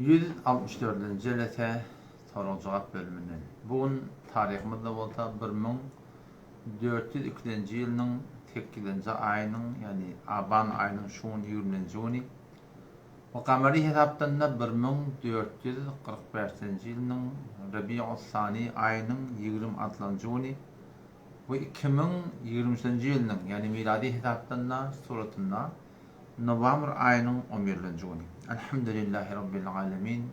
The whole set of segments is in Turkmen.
164-nji jelese sorag-jogap bölüminden. Bu gün taryhymyzda bolsa 1402-nji ýylynyň sekizinji aýynyň, ýagny aban aýynyň şu gün ýigriminji güni we gamary hesapdan-da 1445-nji ýylynyň Rebius-Sani aýynyň ýigrimi altynjy güni we 2023-nji ýylynyň, ýagny milady hesapdan-da suratynda Nowabr aýynyň on birlenji güni. Elhamdülillahi Rabbil alemin.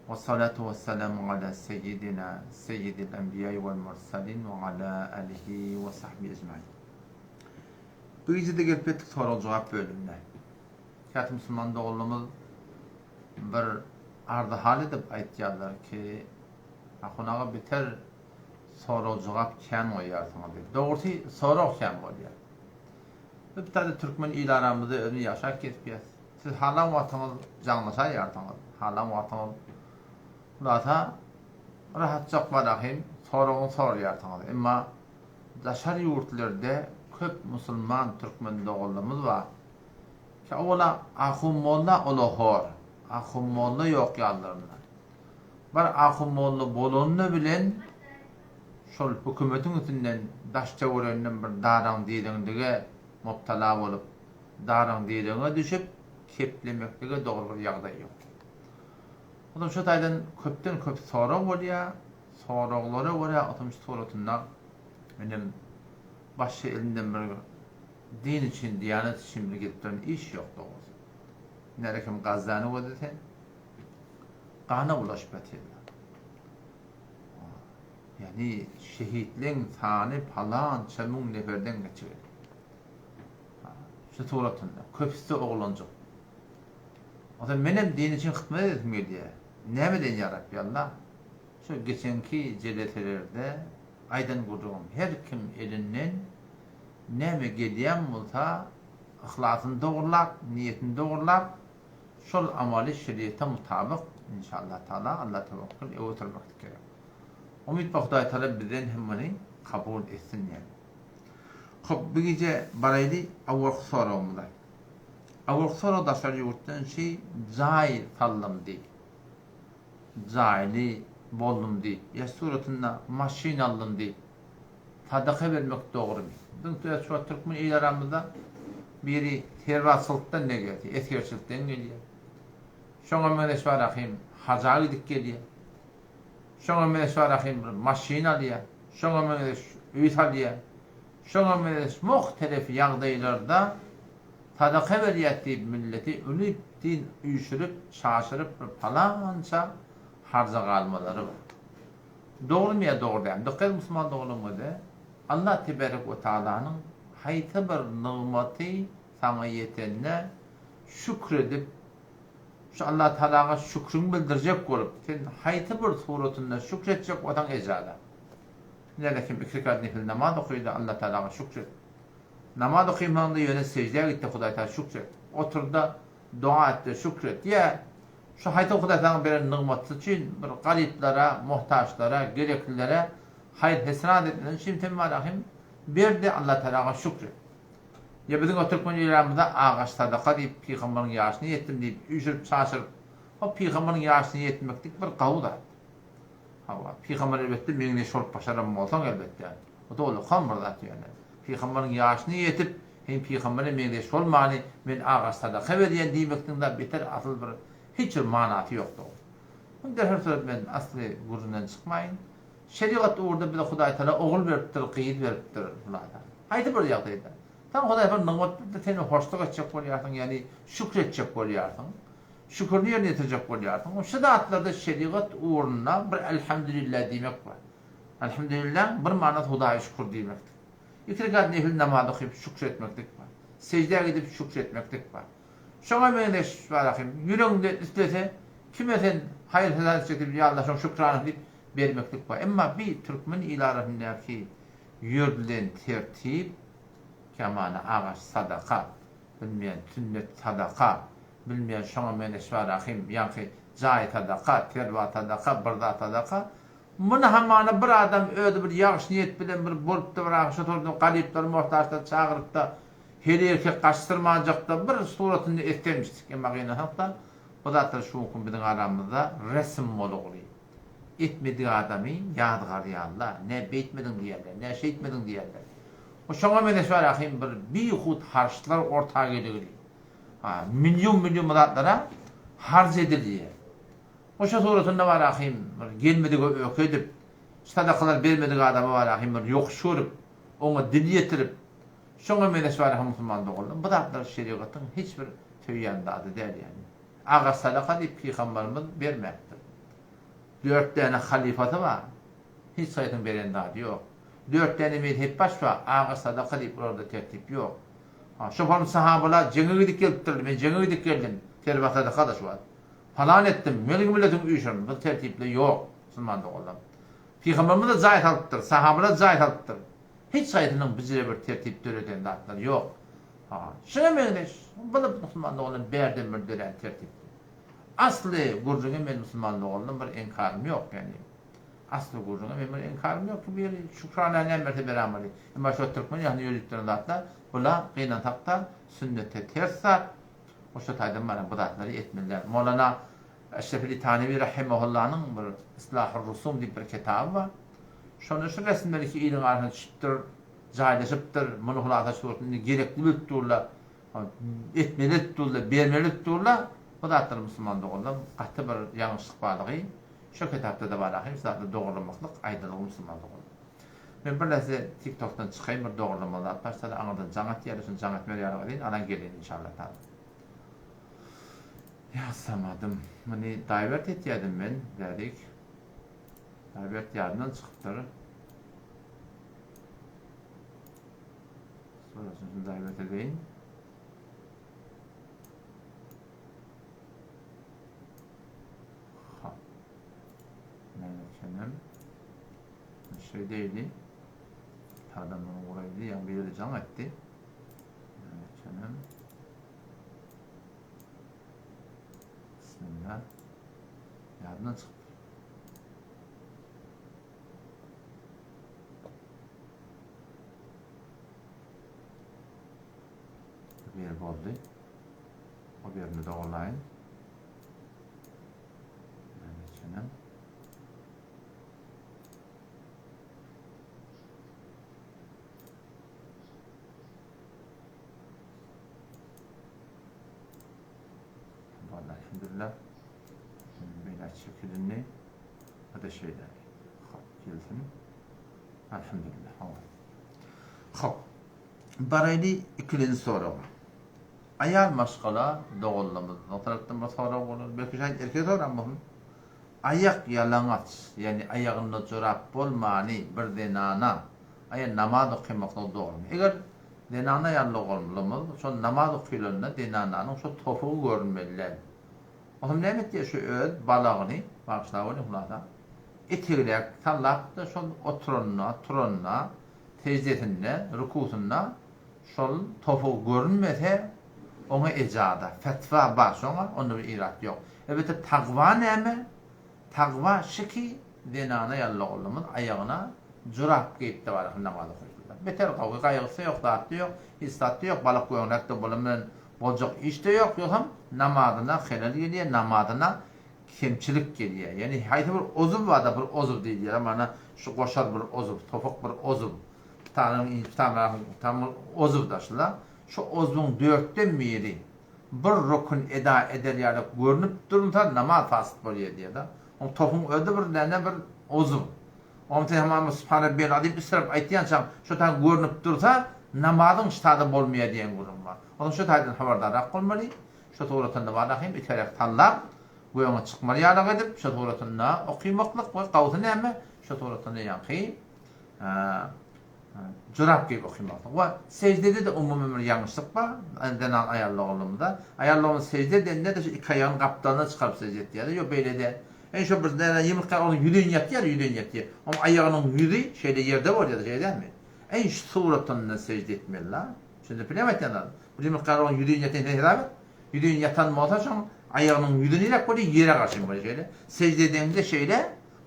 We salatu we selamu ala seyyidina seyyidil enbiýai wal mursalin we ala alihi we sahbihi ecmain. Bu gije-de gelip ýetdik sorag-jogap bölümine. Käte musulman doganlarymyz bir arzy-hal edip aýtýarlar ki, Ahun aga beter sorag-jogap kän goýýarsyňyz diýip. Dogrusy sorag kän bolýar. Biz bir täze türkmen il aramyzda özümiz ýaşap gezipýäs. Siz halan wagtyňyz jaňlaşaýarsyňyz, halan wagtyňyz hulasa rahatjak barahym soragyňy soraýarsyňyz. Emma daşary ýurtlarda köp musulman türkmen doganlarymyz bar. Ki owala ahun molla ola hor. Ahun molla ýok ýanlarynda. Bir ahun molla bolany bilen şol hökümetiň üstünden daş-töwereginden bir daraň-direňlige mubtala bolup, daraň-direňe düşüp, keplemeklige dogry bir ýagdaý ýok. Otam şu taýdan köpden-köp sorag bolýar. Soraglara görä otam şu suratynda menem başga elimden bir din üçin, diýanat üçin bir gelip duran iş ýok dogrusy. Näre kim Gazzany gözle sen. Gana bulaşyp ýatyrlar. Ýagny şehitleň sany palança müň neferden geçiberdi. Şu suratynda köpüsi oglanjyk. Onsoň menem din üçin hyzmat edesim gelýär. Näme edeýin ýa Rabbi Allah? Şu geçenki jeleselerde aýdan gürrüňim her kim elinden näme gelýän bolsa yhlasyny dogrulap, niýetini dogrulap Şol amaly şeriata mutabyk inşallah taala Alla tewekkül öe oturmaklyk gerek. Umyt bar Hudaý taala bizden hem muny kabul etsin diýen. Hop bu gije baraýly awalky soragymyza. Awalky sorag daşary ýurtdan şi jaý saldym diýip. Jaýly boldum diýip ýa suratynda maşyn aldym diýip. Sadaka bermek dogrymy? Biziň şu wagt türkmen il aramyzda biri serbazçylykdan ne gelse, esgerçilikden gelýär. Şoňa meňzeş bar ahym haja gidip gelýär. Şoňa meňzeş bar ahym bir maşyn alýar. Şoňa meňzeş öý salýar. Şoňa meňzeş muhtelif ýagdaýlarda sadaka berýär diýip milleti ünip-din üýşürip, çaşyryp bir palança harja galmalary bar. Dogrymy ýa dogry dälmi? Dykgat ediň musulman doganlarymyza, Allah teberek we taalanyň haýsy bir nygmaty saňa ýetende şükür edip, şu Allah taalaga şükrüňi bildirjek bolup, sen haýsy bir suratynda şükür etjek bolsaň ejada. Näle kim iki rekat nefil namaz okyda Allah taalaga şükür et. Namaz okymagynda ýöne seždä gitde Hudaý taala şükür et. Oturda doga etde şükür et. Ýa Şu haýsy Hudaý saňa beren nygmaty üçin bir garyplara, muhtaçlara, gereklilere haýyr-hesrat etmesi üçin sen barahym berdi Allatagalaga şükür et. Ýa biziň o türkmen eramyzda agaç sadaka diýip pygamberiň ýaşyna ýetdim diýip üýşürip-çaşyryp o pygamberiň ýaşyna ýetmeklik bir gawy zat. Hawa, pygamber elbetde meňzeş bolup başaran bolsaň elbetde. O da ullakan bir zat ýöne. Pygamberiň ýaşyna ýetip hem pygambere meňzeş bolmany men agaç sadaka berýän diýmekden-de beter asyl bir hiç bir manasy ýok dogrusy. Muny derhal söz men asly gürrüňden çykmaýyn. Şerigat ugurda bize Hudaý Taala ogul beripdir, gyz beripdir Hudaý Haýsy bir ýagdaýda saňa Hudaý bir nygmat beripdir, sen hoşluk etjek bolýarsyň, ýagny şükür etjek bolýarsyň. Şükürini ýerine ýetirjek bolýarsyň. Şu zatlarda şerigat ugrunda bir Elhamdülillah diýmek bar. Elhamdülillah bir manasy Hudaýa şükür diýmekdir. Iki rekat nefil namaz okyp şükür etmeklik bar. Seždä gidip şükür etmeklik bar. Şoňa meňzeş bar ahym, ýüregiňde islese, kime sen haýyr-hesat etjek diýip, ýa Allah şoň şükranasy diýip bermeklik bar. Emma bi türkmen il arasyndaky ýöredilen tertip, kemana agaç sadaka, bilmeýän sünnet sadaka, bilmeýän şoňa meňzeş bar ahym, ýaňky jaý sadaka, telba sadaka, bir zat sadaka, Muny hamana bir adam özi bir ýagşy niýet bilen bir bolupda bir agşa sordy garyplary muhtaçlary çagyrypda heli erkek gaçdyrmanjakda bir suratynda etsemişdik emma gynansakda. Bu zatlar şu günki biziň aramyzda resm bolugly. Etmedik adamy ýazgarýarlar, ne beýtmediň diýýärler, ne şeýtmediň diýýärler. O şoňa meňzeş bar ahym bir bihut harçlar orta geligli. Ha, million-million bu zatlara harç edilýär. O şo suratynda bar ahym bir gelmedige öýke edip, sadakalar bermedik adama bar ahym bir ýokuş görüp, oňa dil ýetirip, şoňa meňzeş bar ahym musulman doganlar. Bu zatlar şerigatyň hiç bir söýýän zady däl ýaly. Agaç sadaka diýip pygambarymyz bermäpdir. Dört däne halyfasy bar. Hiç haýsynyň beren zady ýok. Dört däne mezhepbaş bar. Agaç sadaka diýip bularda tertip ýok. Ha, şoparyň sahabalar jeňe gidip gelipdirler. Men jeňe gidip geldim. Serba sadaka-da şu wagt. Palan etdim. Meniň milletiň üýşürin. Bu tertipler ýok. Musulman doganlar. Pygamberimiz-de jaý salypdyr. Sahabalar jaý salypdyr. Hiç haýsynyň bijire bir tertip döreden zatlary ýok. Ha, şuňa meňzeş, bu-da musulman doganlar bärden bir dörän tertip. Asly gürrüňe men musulman doganlar bir enkarym ýok, ýagny asly gürrüňe men bir enkarym ýok ki bu ýeri şükrana näme berse berämeli. Emma şu türkmen ýagny ýörüp duran zatlar bula gynansakda sünnete ters zat. Oşa taýdan mana bu zatlary etmeli däl. Molana Eşrefeli Tanewi rahimahullanyň bir Islahur Rusum diýip bir kitaby bar. Şonda şu resimler iki iliň arasyna düşüpdir, jaýlaşypdyr. Muny hulasa suratynda indi gerekli bilip durlar. Etmeli edip durlar, bermeli edip durlar. Bu zatlar musulman doganlar gaty bir ýalňyşlyk barlygy şo kitapda-da bar ahyryn şu zatlary dogurlamaklyk aýdylgy musulman doganlar. Men bir näse TikTokdan çykaýyn bir dogurlamaly zat bar şada aňyrdan jaň atýarlar şony jaň etmeli ýaly edeýin alan geleýin inşallah taala. Ýa samadym muny daýwert etýädim men bärik. Daýwert ýadyndan çykypdyr. Sonrasını şunu daýwert edeýin. Ha. Mehmet Kenem. Şey değildi. Adam bunu vuraydı. Yani bir yere can etti. Mehmet Kenem. Bismillah. Ýadyndan çykypdyr. Bu ýer boldy. O ýerini dogurlaýyn. Geçelim. Vallahi elhamdülillah. Beýle çekilindi. Bu da şeýle. Hop, gelsin. Elhamdülillah. Hop. Baraýly ikilenji soraga. Aýal maşgala doganlarymyzdan tarapdan bir sorag bolar. Belki şaýat erkek soran bolsun. Aýak ýalaňaç, ýagny aýagynda jorap bolmany bir zenana aýa namaz okamaklygy dogrumy? Eger zenana ýaly doganlarymyz şol namaz okylanda zenananyň şo topugy görünmeli däl. Otam näme etýär şu öz balagyny, bagyşlap olyň hulasa, etegräk sallap-da şol oturanda, turanda, seždesinde, rukusynda şol topugy görünmese oňa ejaza, fetwa bar şoňa, onda bir irat ýok. Elbetde tagwa näme? Tagwa şiki zenana ýaly oglumyz aýagyna jurap geýip-de bar namaz okaýarlar. Beter gowy, gaýgysy ýok, zatda ýok, hiç zatda ýok, balak göňläp-de bolan bilen boljak iş-de ýok, ýogsam namazyna helal gelýär, namazyna kemçilik gelýär. Ýagny haýsy bir ozuw bar-da, bir ozuw diýilýär, mana şu goşar bir ozuw, topuk bir ozuw, pitanyň inçe pitanlaryň tam bir ozuw-da şul-a. Şu ozuwyň dörtden biri bir rukun eda eder ýaly görnüp durunsa namaz fasyt bolýar diýýär-de. Oň topuň özi bir näme bir ozuw. Oň sen hamana Subhan Rabbiyel Azim üstirip aýtýançaň şo taý görnüp dursa namazyň ştada bolmaýar diýen gürrüň bar. Onuň şo taýdan habardarrak bolmaly. Şo suratynda bar hem iterek sallap göňe çykmaly ýalak edip şo suratynda okymaklyk we gawsy näme şo suratynda ýaňky jorap geýip okymaklyk. We seždede-de umumy bir ýalňyşlyk bar. Zenan aýal doganlarymyzda. Aýal dogan sežde edende-de şu iki aýagyny gapdalyna çykaryp sežde etýär. Ýok beýle däl. Ine şo bir däne ýumurtga onuň ýüzin ýatýar, ýüzin ýatýar. Onuň aýagynyň ýüzi şeýle ýerde bolýar, şeýle dälmi? Eý şu suratynda sežde etmeli-la. Düşündip bilýäňmi aýtýan zadym? Bir ýumurtga onuň ýüzin ýatan sen hesap et. Ýüzin ýatan bolsa şoň aýagynyň ýüzi niräk bolýar? Ýere garşy bolýar şeýle. Sežde edeňde şeýle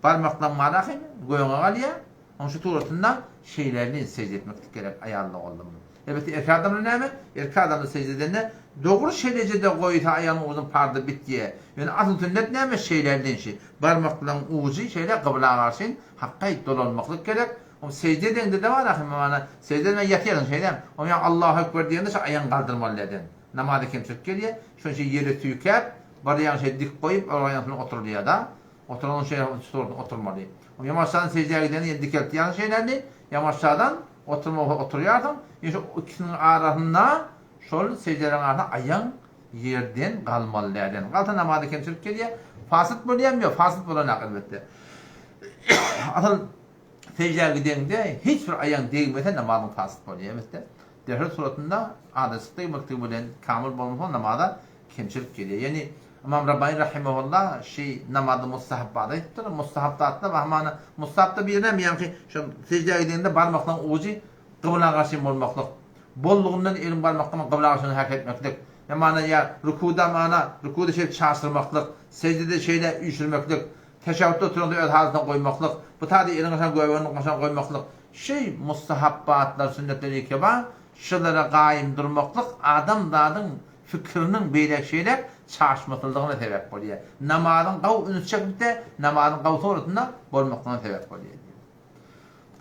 barmaklaň bar ahym, göňe galýar. Onuň şu suratynda şeýlerini sejde etmeklik gerek aýal doganlarymyz. Elbetde erkek adamlar näme? Erkek adamlar sejde edende dogry şerejede goýsa aýagynyň ujunyň pardy bitýär. Ýöne asyl sünnet näme? Şeýlerini şi barmaklaryň ujy şeýle gybla garşyn hakga dolanmaklyk gerek. Oň sejde edeňde-de bar ahy mana sejde edemän ýatýarsyň şeýdäm. Oň ýa Allahu ekber diýende şo aýagyňy galdyrmaly eden. Namaza kemçilik gelýär. Şonuň üçin ýere süýkäp, bir aýagyny şeýle dik goýup, o aýagyň üstüne oturylýar-da. Oturanyň şeýle suratynda oturmaly. Oň ýamaşjadan sejdä gidende ýene dikeltýärsiň şeýlerini. Ýamaşjadan oturma bolsa oturýarsyň. Ýene şo ikisiniň arasynda şol seždeleriň arasynda aýagyň ýerden galmaly dälden. Galsa namaza kemçilik gelýär. Fasyt bolýarmy? Ýok, fasyt bolanak elbetde. Asyl Seždä gideňde hiç bir aýagyň degmese namazyň fasyt bolýar elbetde. Derhal suratynda azajyk degmeklik bilen kamyl bolmasa namaza kemçilik gelýär. Ýagny Ymam Rabbani rahimehullah şi namazy mustahabbat aýdypdyr. Mustahap zatda hamana mustahapda biri näme ýaňky şo seždä gideňde barmaklaryň ujy gybla garşy bolmaklyk. Bollugyndan eliň barmaklaryny gybla garşy hereket etmeklik. Ýa ýa rukuda mana rukuda şeýle çaşyrmaklyk, seždede şeýle üýşürmeklik. Teşehhütde oturanda öz halysyna goýmaklyk, bu taýda eliňi gaşan göbegini gaşan goýmaklyk, şeý mustahapbatlar, sünnetler ýeke bar, şulara gaýym durmaklyk adamzadyň fikiriniň beýläk-şeýläk çaşmasyzlygyna sebäp bolýar. Namazyň gawy üns çekip-de, namazyň gawy suratynda bolmaklygyna sebäp bolýar diýýär.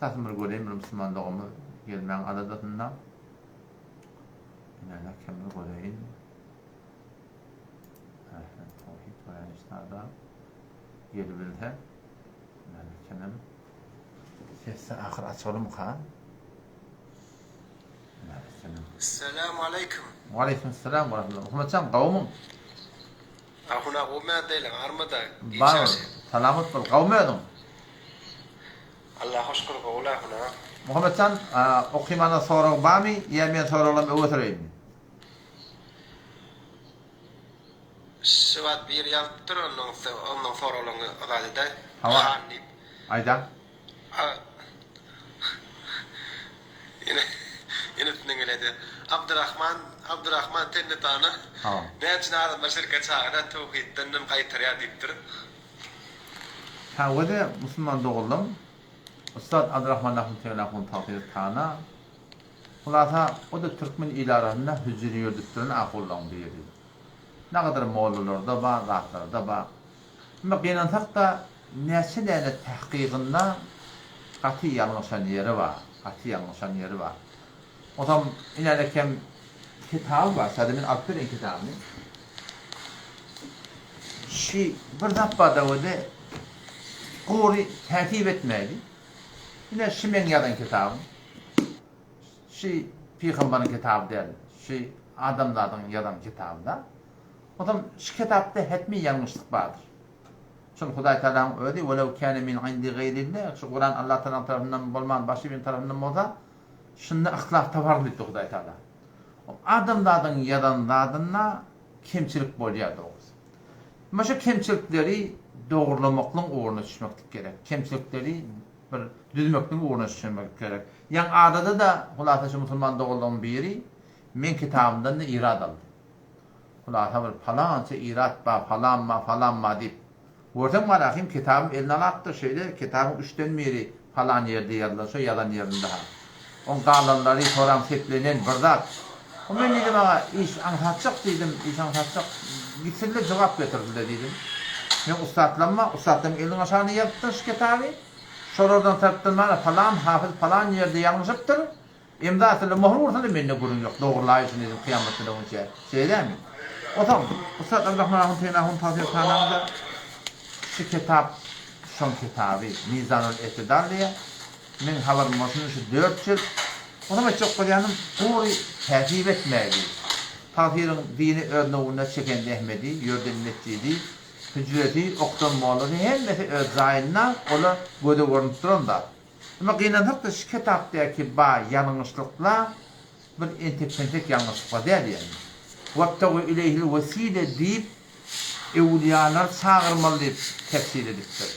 Tasym bir göreýin bir musulman doganymyz gelmäň aladasynda. Ine, kimdir göreýin. Towhid boýan işlerde gelibilse nämekenem sessi ahyr açalymka nämekenem. Esselamu aleýkum. Waleýkim salam we rahmetullah. Muhammetjan gowmyň? Ahun aga gowy mädeýleň armada Bar bol. Salamat bol. Gowmy özüň? Allaha şükür gowula Ahun aga. Muhammetjan okymana sorag barmy ýa men soraglarymy öňe süreýinmi? Şu wagt biri ýazypdyr ondan ondan soraglaryňy azat edäý. Hawa. Han diýip. Aýdaň. A Ýene ýene üstünden geläýdi. Abdyrahman Abdyrahman Tennetana Hawa. näme üçin adamlar şirke çagyrýar töwhiddenem gaýtarýar diýipdir. Hawa-da musulman doganlarym Ussat Abdyrahman Ahun Tegelahun tagsyr tana. Hulasa, o-da türkmen il arasynda hüjjüni ýöredip duran ahullaň biri. Nagadar mollalarda bar, zatlarda bar. Emma gynansak-da, näçe däne tahkygynda gaty ýalňyşan ýeri bar, gaty ýalňyşan ýeri bar. Onsoň inänekem kitaby bar, şada men alyp bereýin kitabyny. Şi bir zat bar-da weli, gury täsip etmäýdi. Ine, şi meň ýazan kitabym. Şi pygambaryň kitaby däl, şi adamzadyň ýazan kitaby-da. Onsoň şi kitapda hetmi ýalňyşlyk bardyr. Şol Hudaý Tagalaň özi, Welew kâne min indi gaýrillah, şu Kuran Allah Tagalaň tarapyndan bolman, başga biriniň tarapyndan bolsa, şunda yhtilaf taparyn diýipdir Hudaý Tagala. Adamzadyň ýazan zadynda kemçilik bolýar dogrusy. Emma şu kemçilikleri dogurlamaklygyň ugruna düşmeklik gerek. Kemçilikleri bir düzmekligiň ugruna düşmek gerek. Ýaňy adada-da hulasa şu musulman doganlaryň biri meň kitabymdan-da irad aldy. Hulasa bir palança irad bar, palan bar, falan bar diýip. Görseň Malahym kitabym eline alapdyr şeýle, kitabyň üçden biri palan ýerde ýazylan, şo ýazan ýerinde-ha. Oň galanlary soraň seplenen bir zat. O men diýdim aga, iş aňsatjak diýdim, iş aňsatjak, gitsin-de jogap getirsin-de diýdim. Men ussatlamma, ussatlaryň eliniň aşagynda ýazypdyryn şu kitaby. Şolardan tapdym mana palan hafyz palan ýerde ýalňyşypdyr. Imza atyldy, möhür ursuldy, mende gürrüň ýok, dogrulaý şuny diýdim, kyýamat güne günçe. Şeýdämi? Onsoň, ussat Abdurahman ahun Teýin ahun tawsir etanaňda şu kitap şoň kitaby, Mizanul Etidal diýýär. Meň habarym bolsun şu dört jilt. Onsoň aýtjak bolýanym, gury täsip etmäýdi. Tagsyryň dini öz nowunda çeken zähmedi, ýörden metjidi, hüjresi, okudan mollasy hemmesi öz jaýynda, ola göze görnüp duran zat. Emma gynansak-da şu kitapdaky ba ýalňyşlykla bir entek-pentek ýalňyşlyklar däl ýagny. Webtegu ileýhil wesile diýip öwülýalary çagyrmaly diýip tefsir edipdir.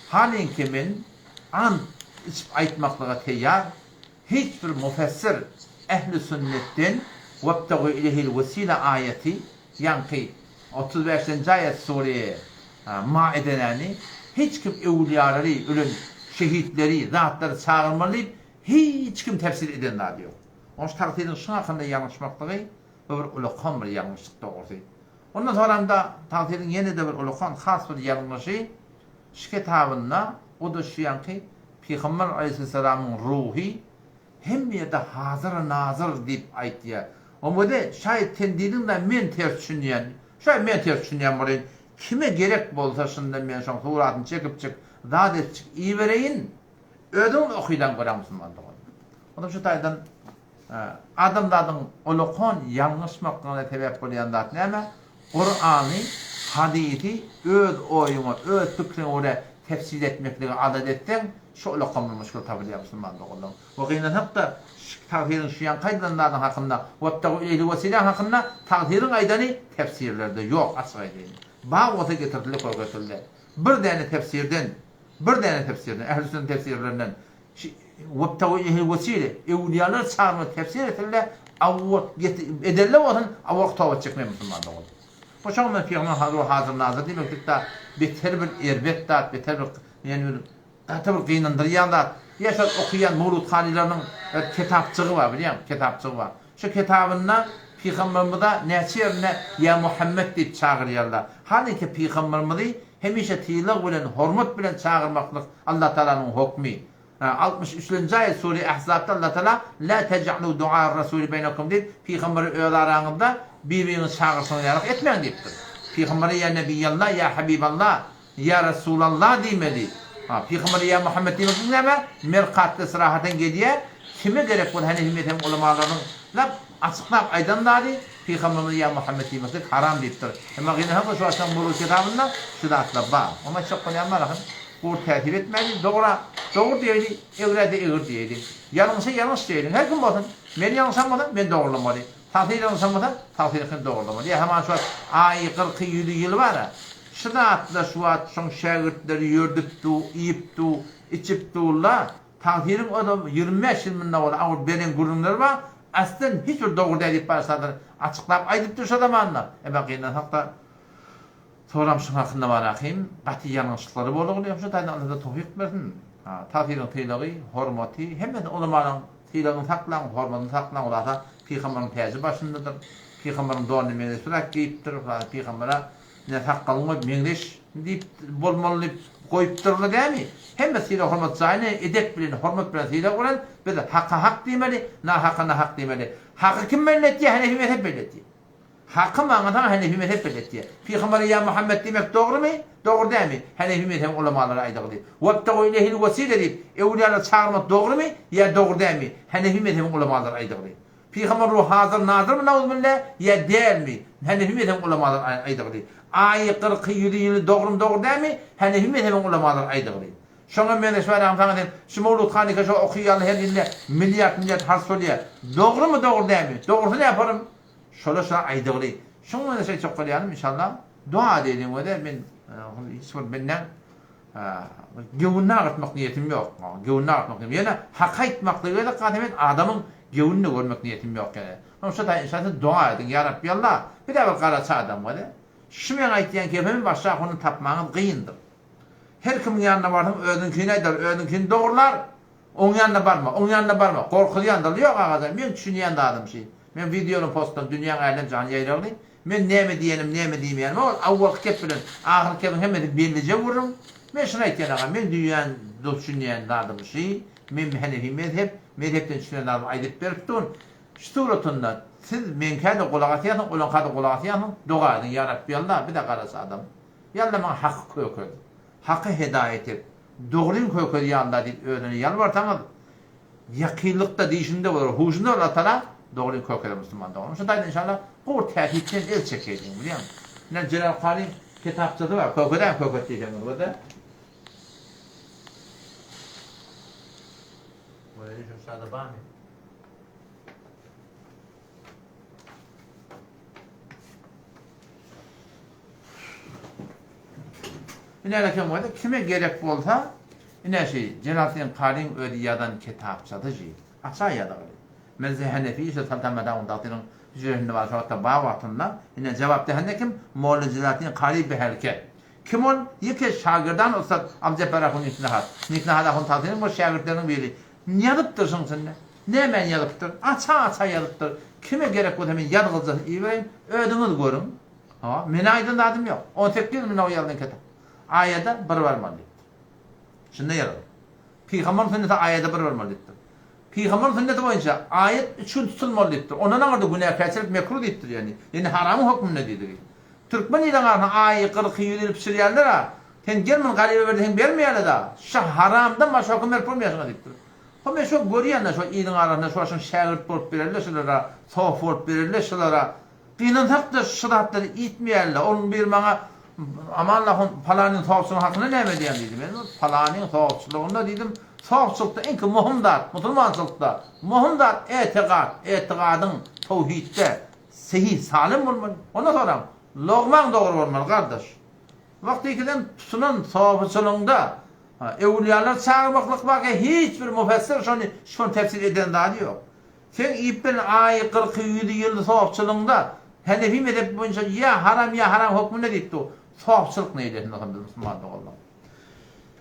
Halyňki men ant içip aýtmaklyga teýýar, hiç bir mufessir ähli sünnetden Webtegu ileýhil wesile aýaty ýaňky 35 nji aýat sure Maidenäni hiç kim öwülýalary ölen. şehitleri, zatlary çagyrmaly diýip hiç kim tefsir eden zady ýok. Onuň şu tagsyryň şuň hakynda ýalňyşmaklygy bu bir ulakan bir ýalňyşlyk dogrusy. Ondan soramda tagsyryň ýene-de bir ulakan has bir ýalňyşy şu kitabynda o-da şu ýaňky Pygamber aleýhissalamyň ruhy hemme ýerde hazyr-nazyr diýip aýtýar. Oňa-da şaýat sen diýdiň-dä men ters düşünýän. Şaýat men ters düşünýän bolaýyn. Kime gerek bolsa şunda men şoň suratyny çekipjik, zat etjik ibereýin. Özüňiz okydan göräň musulman dogan. Onda şu taýdan adamzadyň olakan ýalňyşmaklygyna sebäp bolýan zat näme? Kurany, hadysy öz oýuňa, öz pikriňe görä tefsir etmekligi adat etseň, şu olakan bir muşkil tapylýar musulman doganlar. We gynansak-da, şu tagsyryň şu ýaňky aýdylan zadyň hakynda, Webtegu ileýhi wesiläň hakynda tagsyryň aýdany tefsirlerde ýok, açyk aýdaýyn. Bar bolsa getirildi, görkezildi. Bir däne tefsirden, bir däne tefsirden, ähli sünnet tefsirlerinden şu Webtegu ileýhi wesile, öwlüýalar çagyrma tefsir etildi, awwal edelde bolsun, awwalky toba çekmeýän musulman dogan. Bu şoňa men pygamber hazır hazyr nazyr diýmeklik da beter bir erbet zat, beter bir ýani bir Gaty bir gynandyrýan zat. Ýa şol okaýan mowlud halylarynyň bir ketapjygy bar, bilýäňmi, ketapjygy bar. Şo ketabynda pygamberimize näçe ýerinde Ýa Muhammet diýip çagyrýarlar. Halynki pygamberimizi hemişe sylag bilen, hormat bilen çagyrmaklyk Allatagalanyň hokmy. 63-nji aýat sure Ahzapda Allatagala La tej'alu du'ar rasuli beýnekum diýip, pygamberi öz araňyzda bir-biriňizi çagyrşyňyz ýalyk etmäň diýipdir. Pygambere Ýa Nebiýallah, Ýa Habiballah, Ýa Resulallah diýmeli. Ha, Pygamber Ýa Muhammet diýmeklik näme? Merkatda syrahaten gelýär. Kime gerek bolsa Hanefi mezhebiň ulamalarynyň lap açyklap aýdan zady, Pygamberimize Ýa Muhammet diýmeklik haram diýipdir. Emma gynansak-da şu wagtda Murut kitabynda şu zatlar bar. Oňa aýtjak bolýan bar ahyn. Gurt täsir etmäli, dogra dogry diýeli, egrä-de egri diýeli. Ýalňyşa ýalňyş diýeliň. Her kim bolsun. Men ýalňyşan bolsam, men dogrulamaly. Tagsyr ýalňyşan bolsa, tagsyryňkyny dogrulamaly. Ýa haman şu wagt aýy, gyrky, ýüzi, ýyly bar-a. Şu zatlar şu wagt şoň şägirtleri ýördüp du, iýip du, içip du-la. Tagsyryň özem 25 ýyl munda bolup agyr beren gürrüňleri bar. Aslen hiç bir dogry däl diýip başladyr. Açyklap aýdypdyr şo zamanda. Emma gynansak-da Soram şuň hakynda bar ahym, gaty ýalňyşlyklary bolugly, şu taýdan Alla towfyk bersin. Tagsyryň sylagy, hormaty, hemmesini ulamalaň sylagyny saklaň, hormatyny saklaň, hulasa pygamberiň täji başyndadyr. Pygamberiň donuny meňzeşräk geýipdir, hulasa pygambere ine sakgalyň goýup meňzeş diýip bolmaly diýip goýupdyrlar dämi? Hemme sylag hormat jaýyna edep bilen, hormat bilen sylag bilen biz haka hak diýmeli, nahaka nahak diýmeli. Haky kim belli etýär? Henefi mezhep belli etýär. Haky maňa saňa Henefi mezhep belli etýär. Pygambere ýa Muhammet diýmek dogrymy? Dogry dälmi? Henefi mezhebiň ulamalary aýdygly. Webtegu ileyhil wesile diýip, öwlüýalary çagyrmak dogrymy ýa dogry dälmi? Henefi mezhebiň ulamalary aýdygly. Pygamber ruhy hazyr nazyrmy nauzubilla ýa dälmi? Henefi mezhebiň ulamalary aýdygly. Aýy, gyrky, ýüzi, ýyly dogrymy dogry dälmi? Henefi mezhebiň ulamalary aýdygly. Şoňa meňzeş baragym saňa sen şu Mowlud hanyka şo okyýaly her ýylda milliard milliard harç bolýa. Dogrymy dogry dälmi? Dogrusy näparym? Şola şa aýdygly. Şuň bilen şeý çok bolýanym inşallah. Dua edeýliň wede men hiç bir menden göwünini agyrtmak niýetim ýok. Göwünini agyrtmak niýetim. Ýöne hak aýtmaklygy wede gaty men adamyň göwnüni görmek niýetim ýok ýene. Şoň şu taý inşallah siz dua ediň ýa Rabbi Allah. Bir de bir garaça adam wede. Şu meň aýtýan kepimi başga huny tapmaňyz gyndyr. Her kimiň ýanyna barsaň özüňkini aýdar, özüňkini dogrular. Oň ýanyna barma, oň ýanyna barma, gorkuzýandyr. Ýok agajan, meň düşünýän zadym şi. Men wideony postdan dünýäň älem jany ýaýragly. Men näme diýenim, näme diýmeýänim ol awwalky kep bilen ahyrky kepiň hemmesi bellije gürrüň. Men şuny aýtýan aga, meň düýän düşünýän zadym şi. Men henefi mezhep, mezhepden düşünen zadymy aýdyp berip durun. Şu suratynda siz meňkä-de gulak asýarsyň, olaňka-da gulak asýarsyň, doga ediň, ýa Rabbi Alla, biz-ä garaçy adam. Ýa Alla maňa haky kökez. Haky hedaýat et. Dogryň kökez ýa Alla diýip özüne ýalbarsaňyz, ýakynlykda diýşinde bolar, huşunda bolar Alla Tagala dogryň kökezer musulman doganym. Şu taýda inşallah gowy täsipden el çekeýdiň bilýäňmi. Ine Jelal Karyň kitapçasy bar, kökezäň köket diýseňiz bolýa. Bolýa şu şada barmy? Ine eken bolsa kime gerek bolsa ine şi Jelaleddin Karyň özi ýazan kitapçasy şi. Açaý ýazagyly. Men size Henefi şo Saltanmedawun dagtynyň hüjresinde bar şo wagtda bar wagtynda ine jogap dehende kim Molla Jelaleddin Kary beherke. Kim ol? Ýeke şagirdan ussat Abdyjepbar ahun Niknahat. Niknahat ahun Tagsynyň bir şägirtleriniň biri. Ýazypdyr şuň içinde. Nämäni ýazypdyr? Aça-aça ýazypdyr. Kime gerek bolsa men ýazgyjasyny ibereýin. Özüňiz görüň. Hawa, meni aýdan zadym ýok. 18 müň ýazylan kitap. Aýada bir barmaly diýipdir. Şunda ýazylan. Pygamber sünneti aýada bir barmaly diýipdir. Pygamber sünneti boýunça aýat üç gün tutulmaly diýipdir. Ondan aňyrda günäkärçilik mekruh diýipdir ýagny. Ýagny haramyň hökmünde diýdigi. Türkmen iliň arasynda aýy kyrky ýüzini pişirýärler-a. Sen gel muny garyba ber diýseň bermeýärler-da. Şa haramdan başga höküm berip bolmaýar şuňa diýipdir. Ho men şo görýän-de şo iliň arasynda şo şuň şägirt bolup bereli şulara, sofy bolup bereli şulara. Gynansak-da şu zatlary iýtmeýärler. Onuň biri maňa Aman ahun palanyň sofçylygy hakynda näme diýýäň diýdi. Men palanyň sofçylygynda diýdim, sofçylykda iňki möhüm zat, musulmançylykda möhüm zat etigat, etigadyň towhidde sehi salym bolmaly. Ondan soňram logmaň dogry bolmaly gardaş. Wagtykiden tutunan sofçylygyňda öwülýalar çagyrmaklyk barka hiç bir mufessir şony şony tefsir eden zady ýok. Seň iýip bilen aýy, kyrky, ýüzi ýyldy sofçylygyňda Henefi mezhebi boýunça ýa haram ýa haram hökmünde diýip dur. Sofçylyk neýlesin otam biz musulman doganlar.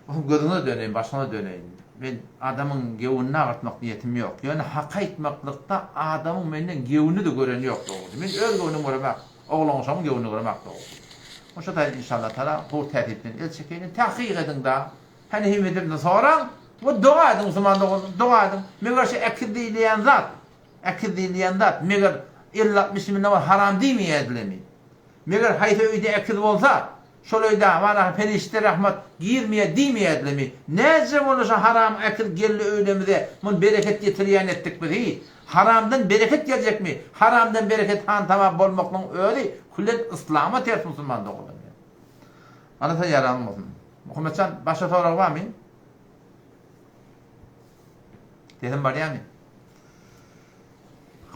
Otam gözüňe döneýin, başyňa döneýin. Men adamyň gewünini agyrtmak niýetim ýok. Ýöne haky aýtmaklykda adamyň menden gewünini-de göreni ýok dogrusy. Men öz göwnümi göremak, oglan-uşagyň gewünini göremak dogrusy. Şo taýdan inşallah taala gowy täsipden el çekeýin. Tahkyk ediň da. Hany hemmesinden soraň we doga ediň musulman doganlar, doga ediň. Meger şu ekiz diýilýän zat, ekiz diýilýän zat, meger 50-60 münde bar haram diýmeýärdilermi? Meger haýsy öýde ekiz bolsa, şol öýde hamana perişde rahmat girmeýär diýmeýärdilermi? Näce boldy şu haram ekiz geldi öýlemize, muny bereket getirýän etdik biz hi? Haramdan bereket geljekmi? Haramdan bereket hantama bolmaklygyň özi küllen yslama ters musulman doganlar. Alla sen ýaraň bolsun. Muhammetjan başga sorag barmy? Sesim barýarmy?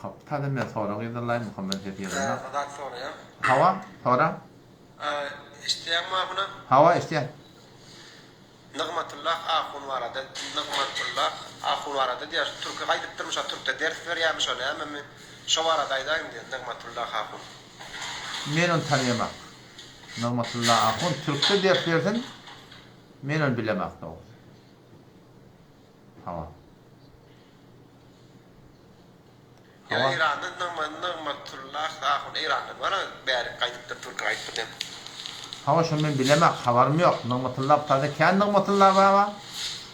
Hop, taze men sorag ýazarlaýyn Muhammet ses ýazanda. Zat soraýan. Hawa, sora. Eşitýäňmi ahuna? Hawa, eşitýän. Nygmatullah ahun barada, Nygmatullah ahun barada diýýär, şu türke gaýdypdyrmy, şo türkde ders berýärmi, şo nämemi, şo barada aýdaýyň diýýär, Nygmatullah ahun. Men ony tanaýamak. Nygmatullah ahun türkçe ders bersin, men ony bilemak dogrusy. Hawa. Ýa Eýranda Nygmatullah ahun Eýrandan bar bärik gaýdypdyr türke gaýdypdyr diýen. Hawa şony men bilemak habarym ýok. Nygmatullah bu taýda kän Nygmatullah bar bar.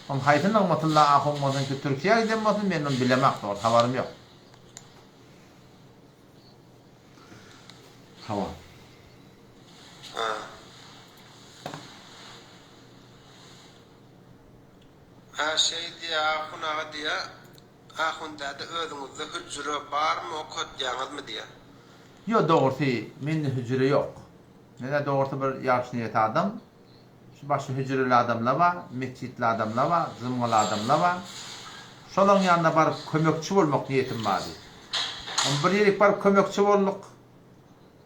Oň haýsy Nygmatullah ahun bolsun ki Türkiýä giden bolsun men ony bilemak dogrusy habarym ýok. Hawa. Ha. Ha şeý diýýä ahun aga diýýä. Ahun däde özüňizde hüjre barmy okatýaňyzmy diýýä. Ýok dogrusy mende hüjre ýok. Menä dogrusy bir ýagşy niýet adam. Şu başy hüjreli adamlar bar, metjitli adamlar bar, jymgaly adamlar bar. Şolaň ýanyna baryp kömekçi bolmak niýetim bardy. Onam bir ýerik baryp kömekçi bolduk.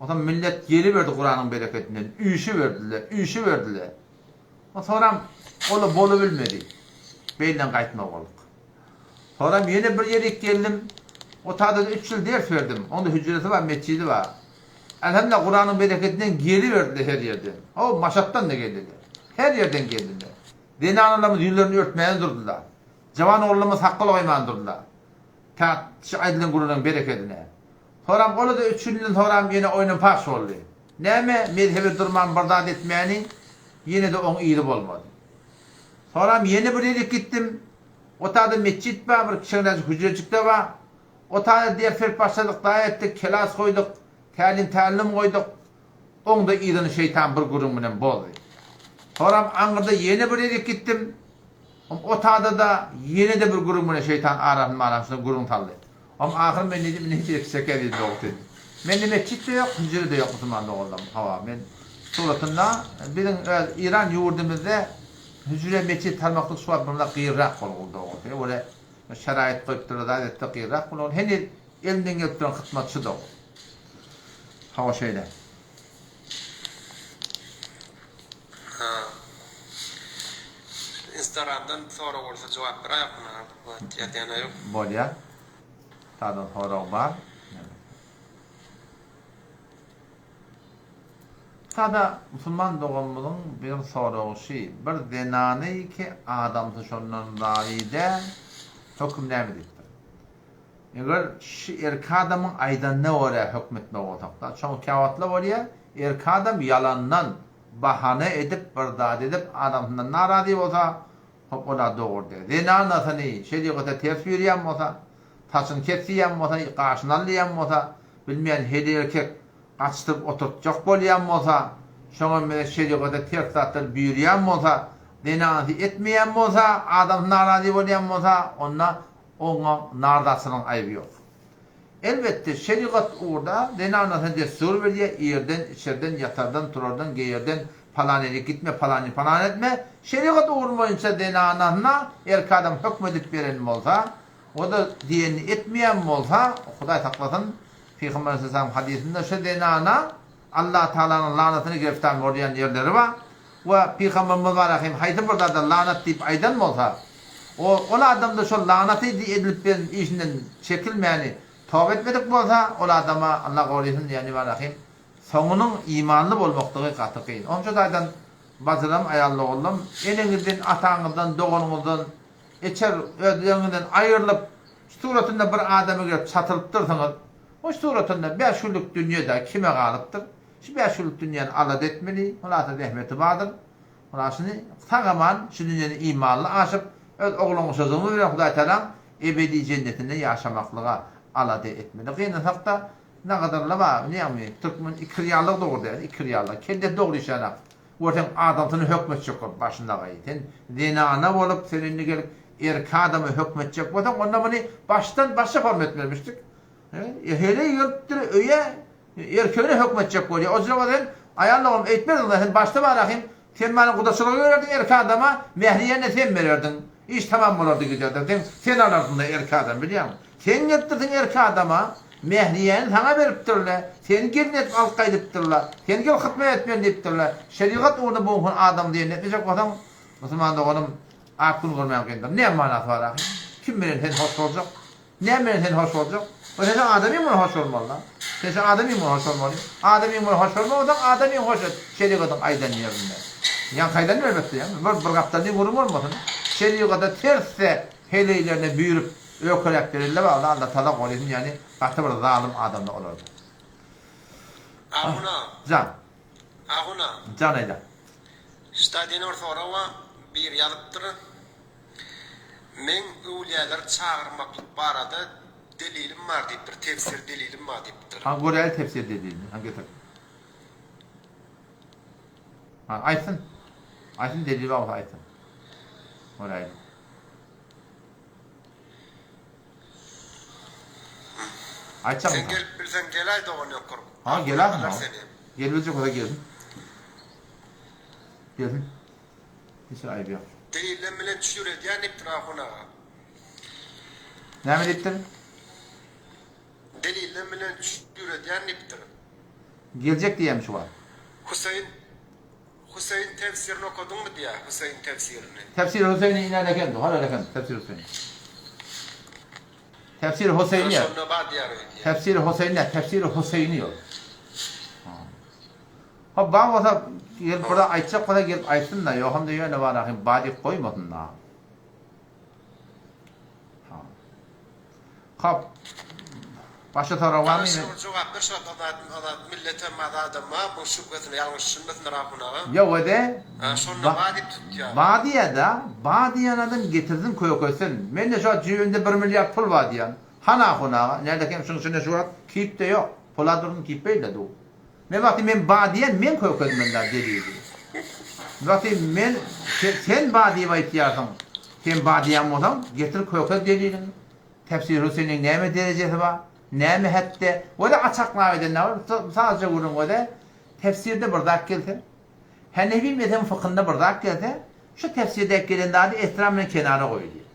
Onsoň millet geliberdi Kuranyň bereketinden, üýşüberdiler, üýşüberdiler. Soňram ol-a bolubilmedi. Beýleden gaýtmaly bolduk. Soňram ýene bir ýerik geldim. O taýda-da üç ýyl ders berdim. Oň-da hüjresi bar, metjidi bar. Elhamdülillah Kuranyň bereketinden geliberdiler her ýerden. Ho, Maşatdan-da geldiler. Her ýerden geldiler. Zenanalarymyz ýüzlerini örtmän durdular. Jawan oglanlarymyz sakgal goýman durdular. Tä şu aýdylan gürrüňiň berekedine. Soram ol-da üç günden soram ýene oýnum paş boldy. Näme, mezhebe durman bir zat etmäni, ýene-de oň yzy bolmady. Soram ýene bir ýerik gitdim. O taýda metjit bar, bir kiçeňräjik hüjrejik-de bar. O taýda ders berip başladyk, daýy etdik, kelas goýduk, tälim-tällüm goýduk. Oň-da yzyny şeýtan bir gürrüň bilen bozdy. Soram aňyrda ýene bir ýerik gitdim. Om o taýda-da ýene-de bir gürrüň bilen şeýtan arasyny-marasyny gürrüň saldy. Om ahyr men diýdim, indi hiç ýere çeker diýdim dogrusy. Mende metjit-de ýok, hüjre-de ýok musulman doganlarym. Hawa, men suratynda biziň öz Eýran ýurdumyzda hüjre, metjit salmaklyk şu wagt bir gyrrak bolguly dogrusy. Öle şeraýyt goýupdyrlar, zat etdi gyrrak bolguly. Heniz elinden gelip duran hytmat şu dogrusy. Hawa şeýle. Ha. Instagramdan sorag bolsa jogap beräý okuna wagt ýazýana ýok. Bolýa. Tadan sorag bar. Sada musulman doganymyzyň bir soragy şy, bir zenany ki adamsy şondan razy däl, höküm näme diýipdir. Eger şy erki adamyň aýdanyna görä höküm etmek bolsak-da, çoňy käwagtlar bolýar, erki adam ýalandan bahana edip bir zat edip adamsyndan narazy bolsa, hop ol-a dogry diýer. Zenanasyny şerigata ters buýurýan bolsa, saçyny kes diýýän bolsa, gaşyny al diýýän bolsa, bilmeýän heleý erkek gaçdyryp oturtjak bolýan bolsa, şoňa meňzeş şerigata ters zatlar buýurýan bolsa, zenanasy etmeýän bolsa, adamsy narazy bolýan bolsa, onda oňa narzaçylygyň aýby ýok. Elbetde, şerigat ugurda zenanasyna dessur berýär, irden, içerden, ýatardan, turardan, geýerden, palan ýere gitme, palany palan etme. Şerigat ugry boýunça zenanasyna erkek adam höküm edip beren bolsa, o-da diýenini etmeýän bolsa, Hudaý saklasyn, Pygamber aleyhisselam hadysynda şu zenana Allah Tagalanyň lanatyna giriftar bolýan ýerleri bar we Pygamber mübarek hem haýsy bir zada lanat diýip aýdan bolsa, o ol adamda şol lanaty edilip beren işinden çekilmäni toba etmedik bolsa, ol adama Allah gorysyn ýa mübarek hem soňunyň imanly bolmaklygy gaty kyn. Onça taýdan bajylam, aýal doganlam, eneňizden, ataňyzdan, doganyňyzdan, Içer özleriňizden aýrylyp, şu suratynda bir adama gelip çatylypdyrsyňyz. O suratynda bäş günlük dünýe-de kime galypdyr? Şu bäş günlük dünýäni alada etmeli, hulasa zähmeti bardyr. Hulasyny sag-aman şu dünýeden imanly aşyp, öz oglan-guşajygymyz bilen Hudaý Tagalaň ebedi jennetinde ýaşamaklyga alada etmeli. Gynansak-da, nagadyrla bar, bilýäňmi, türkmen ikirýanlygy dogry däl, ikirýanlygy. Kellesi dogry işlänak. Görseň adamsyna hökmetjek bolup başyndagaý. Sen zenana bolup sen indi gelip erki adama hökmetjek bolsaň onda muny başdan başa forma etmelimişdik. E heleý gelipdir öýe erkegine hökmetjek bolýar. O jaba sen aýal dogrum eýtmerdiň sen başda barahym sen bana gudaçylyga bererdiň erki adama mähriýeni sen bererdiň. Iş tamam bolardy giderdi. Sen sen alardyňda erki adam bilýäňmi. Sen gelipdirsiň erki adama, mähriýäni saňa beripdirler, seni gelin edip alyp gaýdypdyrlar, sen gel hyzmat etmeli diýipdirler. Şerigat ugrunda bu gün adam diýenini etmejek bolsaň, musulman doganym, ak gün görmäň kyndyr. Näme manasy bar ahyry? Kim bilen sen hoş boljak? Näme bilen sen hoş boljak? O sen adamyň bilen hoş bolmaly-da. Sen şu adamyň bilen hoş bolmaly. Adamyň bilen hoş bolmasaň, adamyň hoş et şerigatyň aýdan ýerinde. Ýaňky aýdanymy elbetde, ýaňky bir bir gapdaldan gürrüň bolmasyn. Şerigata tersse heleýlerine buýrup öýkeläp berenler bar, onda Alla tagala gorasyn, ýagny gaty bir zalym adamlar olarda. Ahuna. Jan. Ahuna. Jan aýda. Şda diýen bir sorag bar, biri ýazypdyr. Meň öwlüýäleri çagyrmaklyk barada delilim bar diýipdir, tefsir delilim bar diýipdir. Ha göräli tefsir delilini, ha getir. Ha aýtsyn. Aýtsyn delili bar bolsa aýtsyn. Göräýeli. Aýtjakmy? Sen gelip bilseň geläý dogan ýokur. Ha gelärin. Gelibiljek bolsa gelsin. Gelsin. Hiç aýyp ýok. Delillem bilen çür edýän diýipdir ahun aga. Näme diýipdir? Delillem bilen çür edýän diýipdir. Geljek diýýämi şu wagt? Huseýin Huseýin tefsirini okadyňmy diýýär, Huseýin tefsirini. Tefsir Huseýni inen eken, halal eken Tefsir Huseýni. Tefsir Huseýni. Şonda bar diýýär öýdýän. Tefsir Huseýni, Tefsir Huseýni ýok. Ha bar bolsa gelip burada aýtjak bolsa gelip aýtsyn-da, ýogsam-da ýöne bar ahym bar diýip goýmasyn-da. Hop. Başga sorag barmy? Şoňa jogap ber şo azat azat milletem azadam bar bu şübhesine ýalňyş düşünmesinler ahun aga. Ýok ede. Şonda ba diýip tutýar. Ba diýýäda, ba diýen adam getirsin kökesin. Mende şu wagt jübimde bir milliard pul bar diýen. Hany ahun aga, näde kem şuň içinde şu wagt kip-de ýok. Pula dursun kip beýle du. Men wagty men ba diýen men kökezmeli da delili. Wagty men sen ba diýip aýtýarsyň. Sen ba diýen bolsaň getir kökez deliliňi. Tefsir Hüseýniň näme derejesi bar? Näme hetde? Wada açaklap eden bar. Sadece gürrüň wada tefsirde bir zat gelse, Hanefi mezhebiň fykhynda bir zat gelse, şu tefsirde gelen zady ehtiram bilen kenara goýulýar.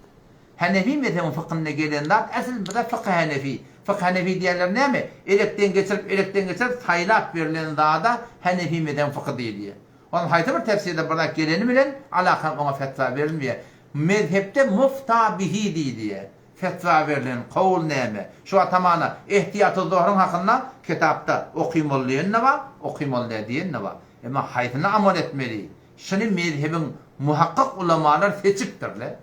Hanefi mezhebiň fykhynda gelen zat äsl bize fykhy hanefi. Fykhy hanefi diýenleri näme? Elekden geçirip, elekden geçirip saýlap berlen zada hanefi mezhebiň fykhy diýilýär. Onuň haýsy bir tefsirde bir zat geleni bilen alakam oňa fetwa berilmeýär. Mezhepde mufta bihi diýilýär. Fetwa berlen kaul näme? Şu wagt hamana Ehtiýaty-zohryň hakynda kitapda okymaly diýen-de bar, okymaly däl diýen-de bar. Emma haýsyny amal etmeli? Şuny mezhebiň muhakkyk ulamalar seçipdirler.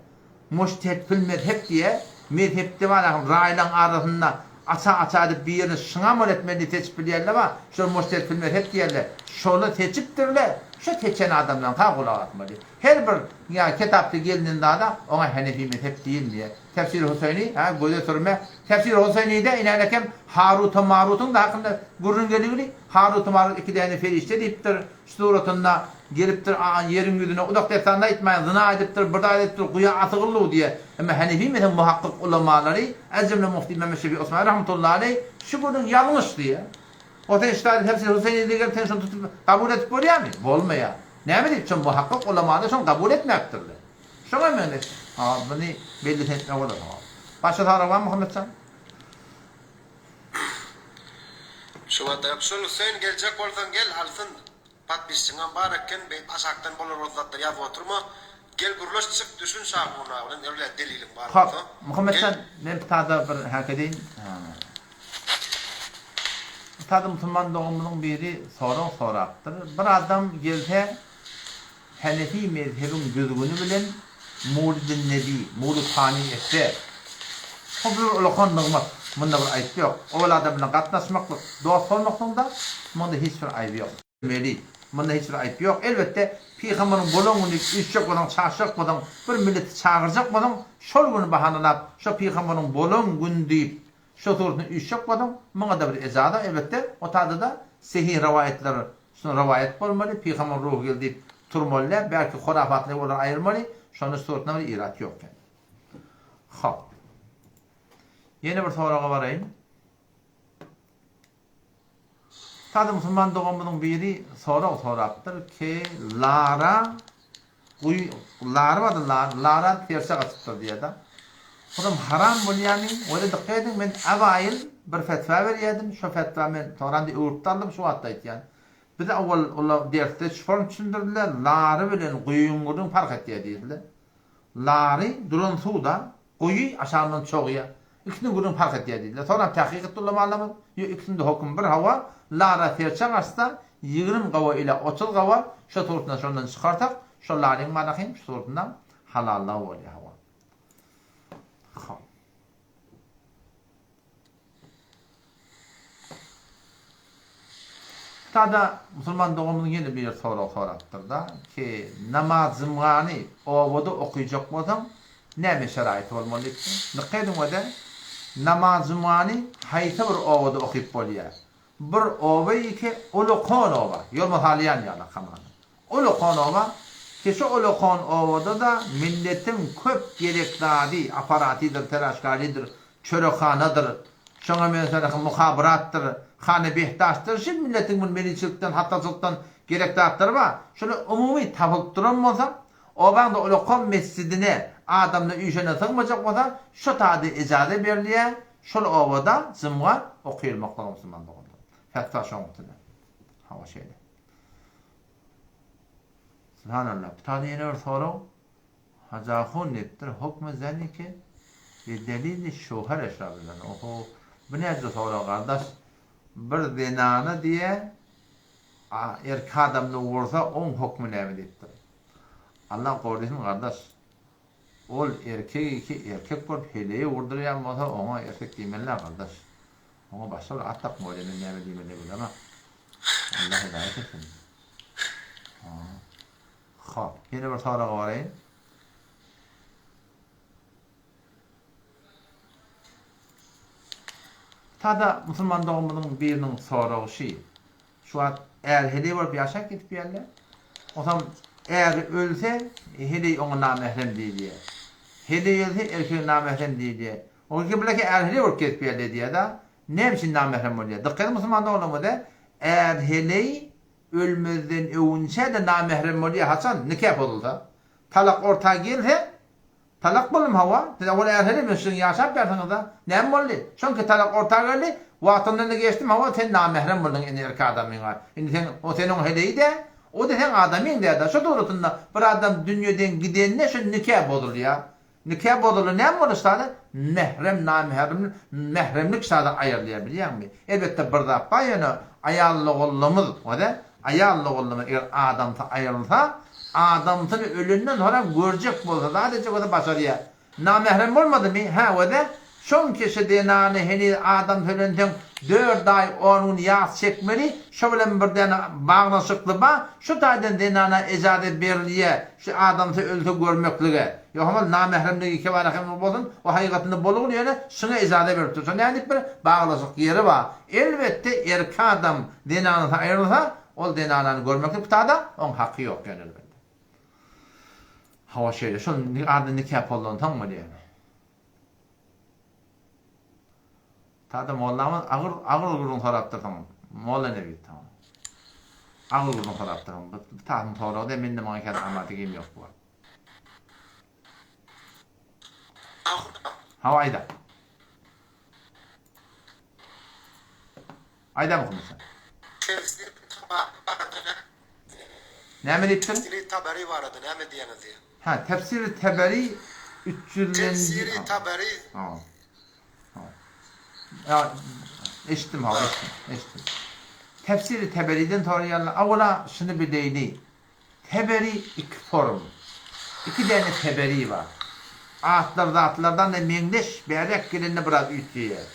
Mujtehid fil mezheb diýe, mezhepde bar ahym raýlaň arasynda aça-aça edip birini şuňa amal etmeli diýip seçip bilýänler bar. Şol mujtehid fil mezheb diýerler. Şony seçipdirler. Şo seçen adamlaryňka gulak asmaly. Her bir ýa kitapda gelinen zada oňa henefi mezhep diýilmeýär. Tefsir Huseýni, hä, göze sürme. Tefsir Huseýnide inänekem Haruta-Marutyň da hakynda gürrüň geligili. Haruta-Marut iki däne perişde diýipdir. Şu suratynda gelipdir, a, ýeriň ýüzüne uzak dessanda aýtmaýyn, zyna edipdir, bir zat edipdir, guýa asygyldy diýýär. Emma Henefi mezhebiň muhakkyk ulamalary, ez-jümle mufti Mehmet Şefi Osmany rahmetullahi aleý, şu gürrüň ýalňyş diýýär. O sen şu taýda Tefsir Huseýnide gelip sen şony tutup kabul edip bolýarmy? Bolmaýar. Näme diýip, şo muhakkyk ulamalar şony kabul etmäpdirler. Şoňa meňzeş. Ha, muny belli etmek bolar. Ha. Başga sorag barmy Muhammetjan? Şu wagt aýak şol Hüseýin geljek bolsaň gel alsyn podpisçiňem bar eken beýdip aşakdan bolar bolsa zatlar ýazyp oturma gel gürleş çyk düşün Şahuna bilen öyle deliliň bar Hop, bolsa Muhammetjan gel. men bitada bir häk edeýin. Bitada musulman doganymyzyň biri sorag sorapdyr. Bir adam gelse Henefi mezhebiň düzgüni bilen Mowlidin-nebi, mowlidhany etse, bu bir ulakan nygmat, munda bir aýyp ýok. Ol adam bilen gatnaşmaklyk, dost bolmaklygyň-da munda hiç bir aýby ýok. Meli, munda hiç bir aýyp ýok. Elbetde, pygamberiň bolan güni üýşjek bolsaň, çaşjak bolsaň, bir milleti çagyrjak bolsaň, şol güni bahanalap, şo pygamberiň bolan güni diýip, Şo suratyny üýşjek bolsaň, muňa-da bir ejaza, elbetde, o tada-da sehih rowaýatlar, şuna rowaýat bolmaly, pygamber ruhy geldi diýip turmaly däl, belki horafatly olary aýyrmaly, şonda suratyna bir irat ýok eken. Hop. Ýene bir soraga baraýyn. Sada musulman doganymyzyň biri sorag sorapdyr ki Lara guý Lara bardy Lara Lara serçe gaçypdyr diýýärda. Olam haram bolýamy? Weli dykgat ediň men awaýyl bir fetwa berýärdim şo fetwa men soňram öwrüp aldym şu wagtda aýtýan. Bize owal olar dersde şu form düşündirdiler Lary bilen guýyň gürrüň parh etýär diýdiler. Lary duran suwda Guýy aşagyndan çogýar. Ikisiniň gürrüňi parh edýär diýdiler. Soňram tahkyk etdi ulamalarymyz. Ýok, ikisinde hokum bir hawa, lara serçe gaçsa, ýigrim gawa ile 30 gawa, şo suratynda şondan çykarsak, şo laryň manasy hem şu suratynda halallygy bolýar hawa. Hop. Sada musulman doganymyzyň ýene bir sorag sorapdyr-da, ki namaz jumgany obada okyjak bolsaň näme şeraýyty bolmaly diýipdir. Dykgat ediň wede, namaz jumgany haýsy bir obada okyp bolýar? Bir oba ýeke ulakan oba, ýol mysalýan ýaly hamana. Ulakan oba, ki şu ulakan obada-da milletiň köp gerek zady, apparatydyr, teraşkalydyr, çörekhanadyr, şoňa meňzeş muhabyratdyr, hana behdaşdyr, şu milletiň bir meliçilikden, hatarçylykdan gerek zatlary bar. Şolar umumy tapylyp duran bolsa, obaňda ulakan mesjidine adamlar üýşene sygmajak bolsa, şo taýda ejaza berilýär, şol obada jumga okylmaklyga musulman doganlar. Fetwa şoň üstüne. Hawa şeýle. Subhanallah. Bu taýda ýene bir sorag. Hajy ahun diýipdir, Hukmy zaniki bi delili şuher eşrabydan. Oho, bu näce sorag gardaş? Bir zenana diýe erkek adamny ursa oň hukmy näme diýipdir. Allah gorysyn gardaş. Ol erkek iki erkek bolup heleýi urdurýan bolsa oňa erkek diýmeli däl gardaş. Oňa başga bir at dakmaly men näme diýmeli bilemok. Allah hidaýat etsin. Hop, ýene bir soraga baraýyn. Sada musulman doganymyzyň biriniň soragy şi. Şu wagt är heleý bolup ýaşap gidip ýärler. Onsoň äri ölse, heleý oňa namährem diýilýär. Heleý ölse, erkege namährem diýilýär. O iki är heleý bolup gezip ýärler diýýär-de. Näme üçin namährem bolýar? Dykgat ediň musulman doganlarymyz, är heleý Ölmezden öwünçä-de namährem bolýar, haçan, nika bozulsa. Talak orta gelse, Talak boldum, hawa, siz owal är-heleý bilen şirin ýaşap ýarsyňyz-da, näme boldy? Şoňki talak orta geldi, wagtyndan-da geçdim, hawa, sen namährem bolduň indi erkek adamyňa. Indi sen, o seniň heleýi-dä, o-da seň adamyň dä-dä. Şo dogrusynda bir adam dünýeden gidende şu nika bozulýar. Nika bozuldy näme boldy şada? Mährem namährem mähremlik şada aýrylýar bilýäňmi? Elbetde bir zat bar ýöne aýallogullymyz oda. Aýal doganlama eger adamsy aýrylsa, adamsyny ölenden soňram görjek bolsa, zat etjek bolsa başarýar. Namährem bolmadymy? Hä, wede, şoň keşe zenany heniz adamsy ölensoň dört aý on gün ýas çekmeli, şo bilen bir däne baglanyşykly ba, şu taýdan zenana ejaze berilýä şu adamsy ölse görmeklige. Ýogsam ol namähremligi kebara hem bolsun, o hakygatynda bolugly ýöne şuňa ejaze beripdir. Şo nädip bir baglanyşyk ýeri ba. Elbetde erki adam zenanasy aýrylsa, ol zenanany görmeklik putada oň haky ýok ýöne elbetde. Hawa şeýle şol ady nika pollansoň bolýar. Tada mollamyz agyr agyr gürrüň sorapdyrsyň. Molla Nebit. Agyr gürrüň sorapdyrsyň. Bu tasyň soragy däl mende muňa häzir amaty gem ýok bu. Hawa aýda. Aýda Muhammet. Tefsir barada Näme diýipdir? Tefsiri Taberi barada näme diýýäňiz diýýär. Hä, Tefsiri Taberi 300 Tefsiri Taberi Ha. Ha. Ýa, eşitdim, ha, eşitdim, eşitdim. Tefsiri Taberiden soraýarlar. Awala şuny bileýli. Teberi iki form. Iki däne teberi bar. Atlar zatlardan-da meňzeş, bäräk gelende biraz üýtgeýär.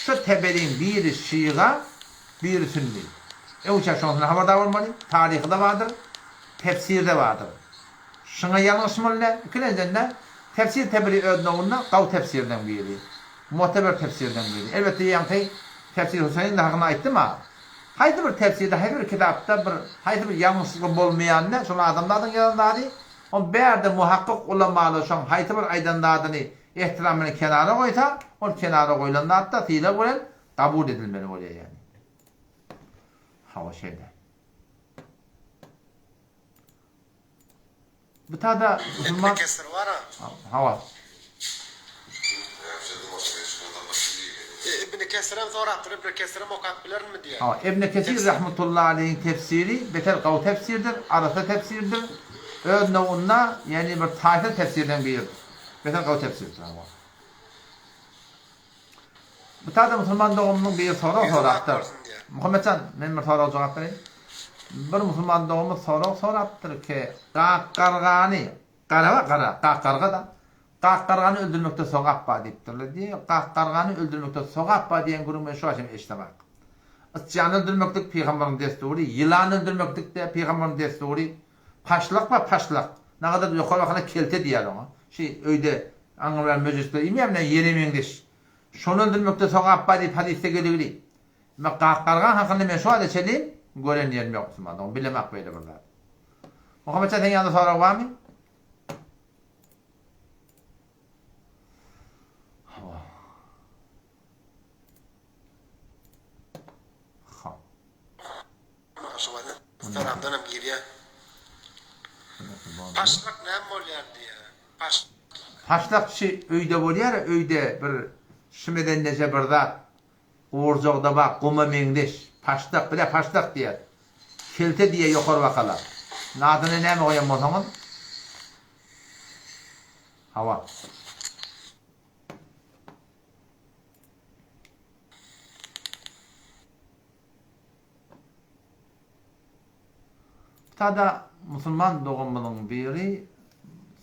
Şo teberiň biri şyga, biri sünni. Öňçä şondan habardar bolmaly, taryhy-da bardyr, tefsiri-de bardyr. Şuňa ýalňyşmaly däl. Ikilenjende, tefsir teberi öz nowunda gawy tefsirleň biri. Muteber tefsirleň biri. Elbetde ýaňky tefsir Huseýn-de hakynda aýtdym-a. Haýsy bir tefsirde, haýsy bir kitapda bir haýsy bir ýalňyşlygy bolmaýan-da, şol adamzadyň ýazan zady, ol bärde muhakkyk ulamalar şoň haýsy bir aýdan zadyny ehtiram bilen kenara goýsa, ol kenara goýlan zat-da sylag bilen kabul edilmeli bolýar ýagny. Hawa şeýle. Bu tada musulman Ibn Kesir bar-a. Hawa. Ibn Kesirem sorapdyr, Ibn Kesirem okap bilerinmi diýýär. Hawa, Ibn Kesir rahmetullahi aleýhiň tefsiri beter gawy tefsirdir, arassa tefsirdir. Öz nowunda, ýagny bir taýsyz tefsirleň biridir. Beter gawy tefsirdir, hawa. Bu taýda musulman doganymyzyň biri sorag sorapdyr. Muhammetjan, men bir soraga jogap bereýin. Bir musulman doganymyz sorag sorapdyr ki, gak gargany, gara gara, gak garga da, gak gargany öldürmekde sogap bar diýipdirler diýýär. Gak gargany öldürmekde sogap bar diýen gürrüňi men şu wagt hem eşidemok. Yçjany öldürmeklik pygamberiň dessury, ýylany öldürmeklik-de pygamberiň dessury. Paşlak bar, paşlak. Nagadar ýokary bakanda kelte diýýär oňa. Şi öýde aňňy bilen möjejikler iýmeýärmi näme ýere meňzeş. Şony öldürmekde sogap bar diýip hadysda geligli. Emma gak-garga hakynda men şu wagta çenli gören ýerim ýok musulman dogan bilemok beýle bir zat. Muhammetjan seň ýanyňda sorag barmy? Hawa. Ha. Instagramdanam girýär. Paşlak näme bolýar diýýär. Paş. Paşlak şi öýde bolýar öýde bir şimedenleje bir zat gurjagda bar guma meňzeş paşlak bizä paşlak diýýär. Kelte diýýär ýokary bakala. Adyny näme goýan bolsaňyz. Hawa. Tada musulman doganymyzyň biri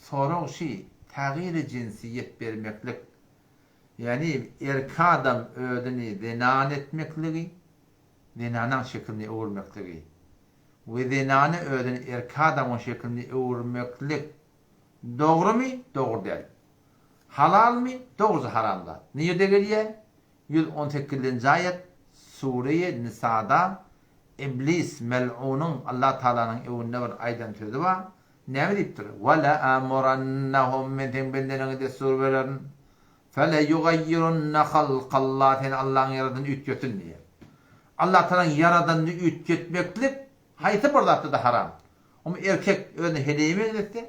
sorag şi tagyry jinsiýet bermeklik ýagny erki adam özüni zenan etmekligi zenanaň şekilini öwürmekligi we zenany özüni erki adamyň şekilini öwürmeklik dogrymy dogry däl halalmy dogruja haram zat nirde gelýä 118-nji aýat Sureýi Nisada Iblis mel'unyň Allah Tagalanyň öňünde bir aýdan sözi bar. Näme diýipdir? Ve le'amurannahum men seň bendeleriňe dessur bererin. Feleýugaýýirunne halkallah seni Allahyň ýaradanyny üýtgetsin diýýär. Allah Tagalaň ýaradanyny üýtgetmeklik haýsy bir zatda-da haram. Omy erkek özüni heleýe meňzetse,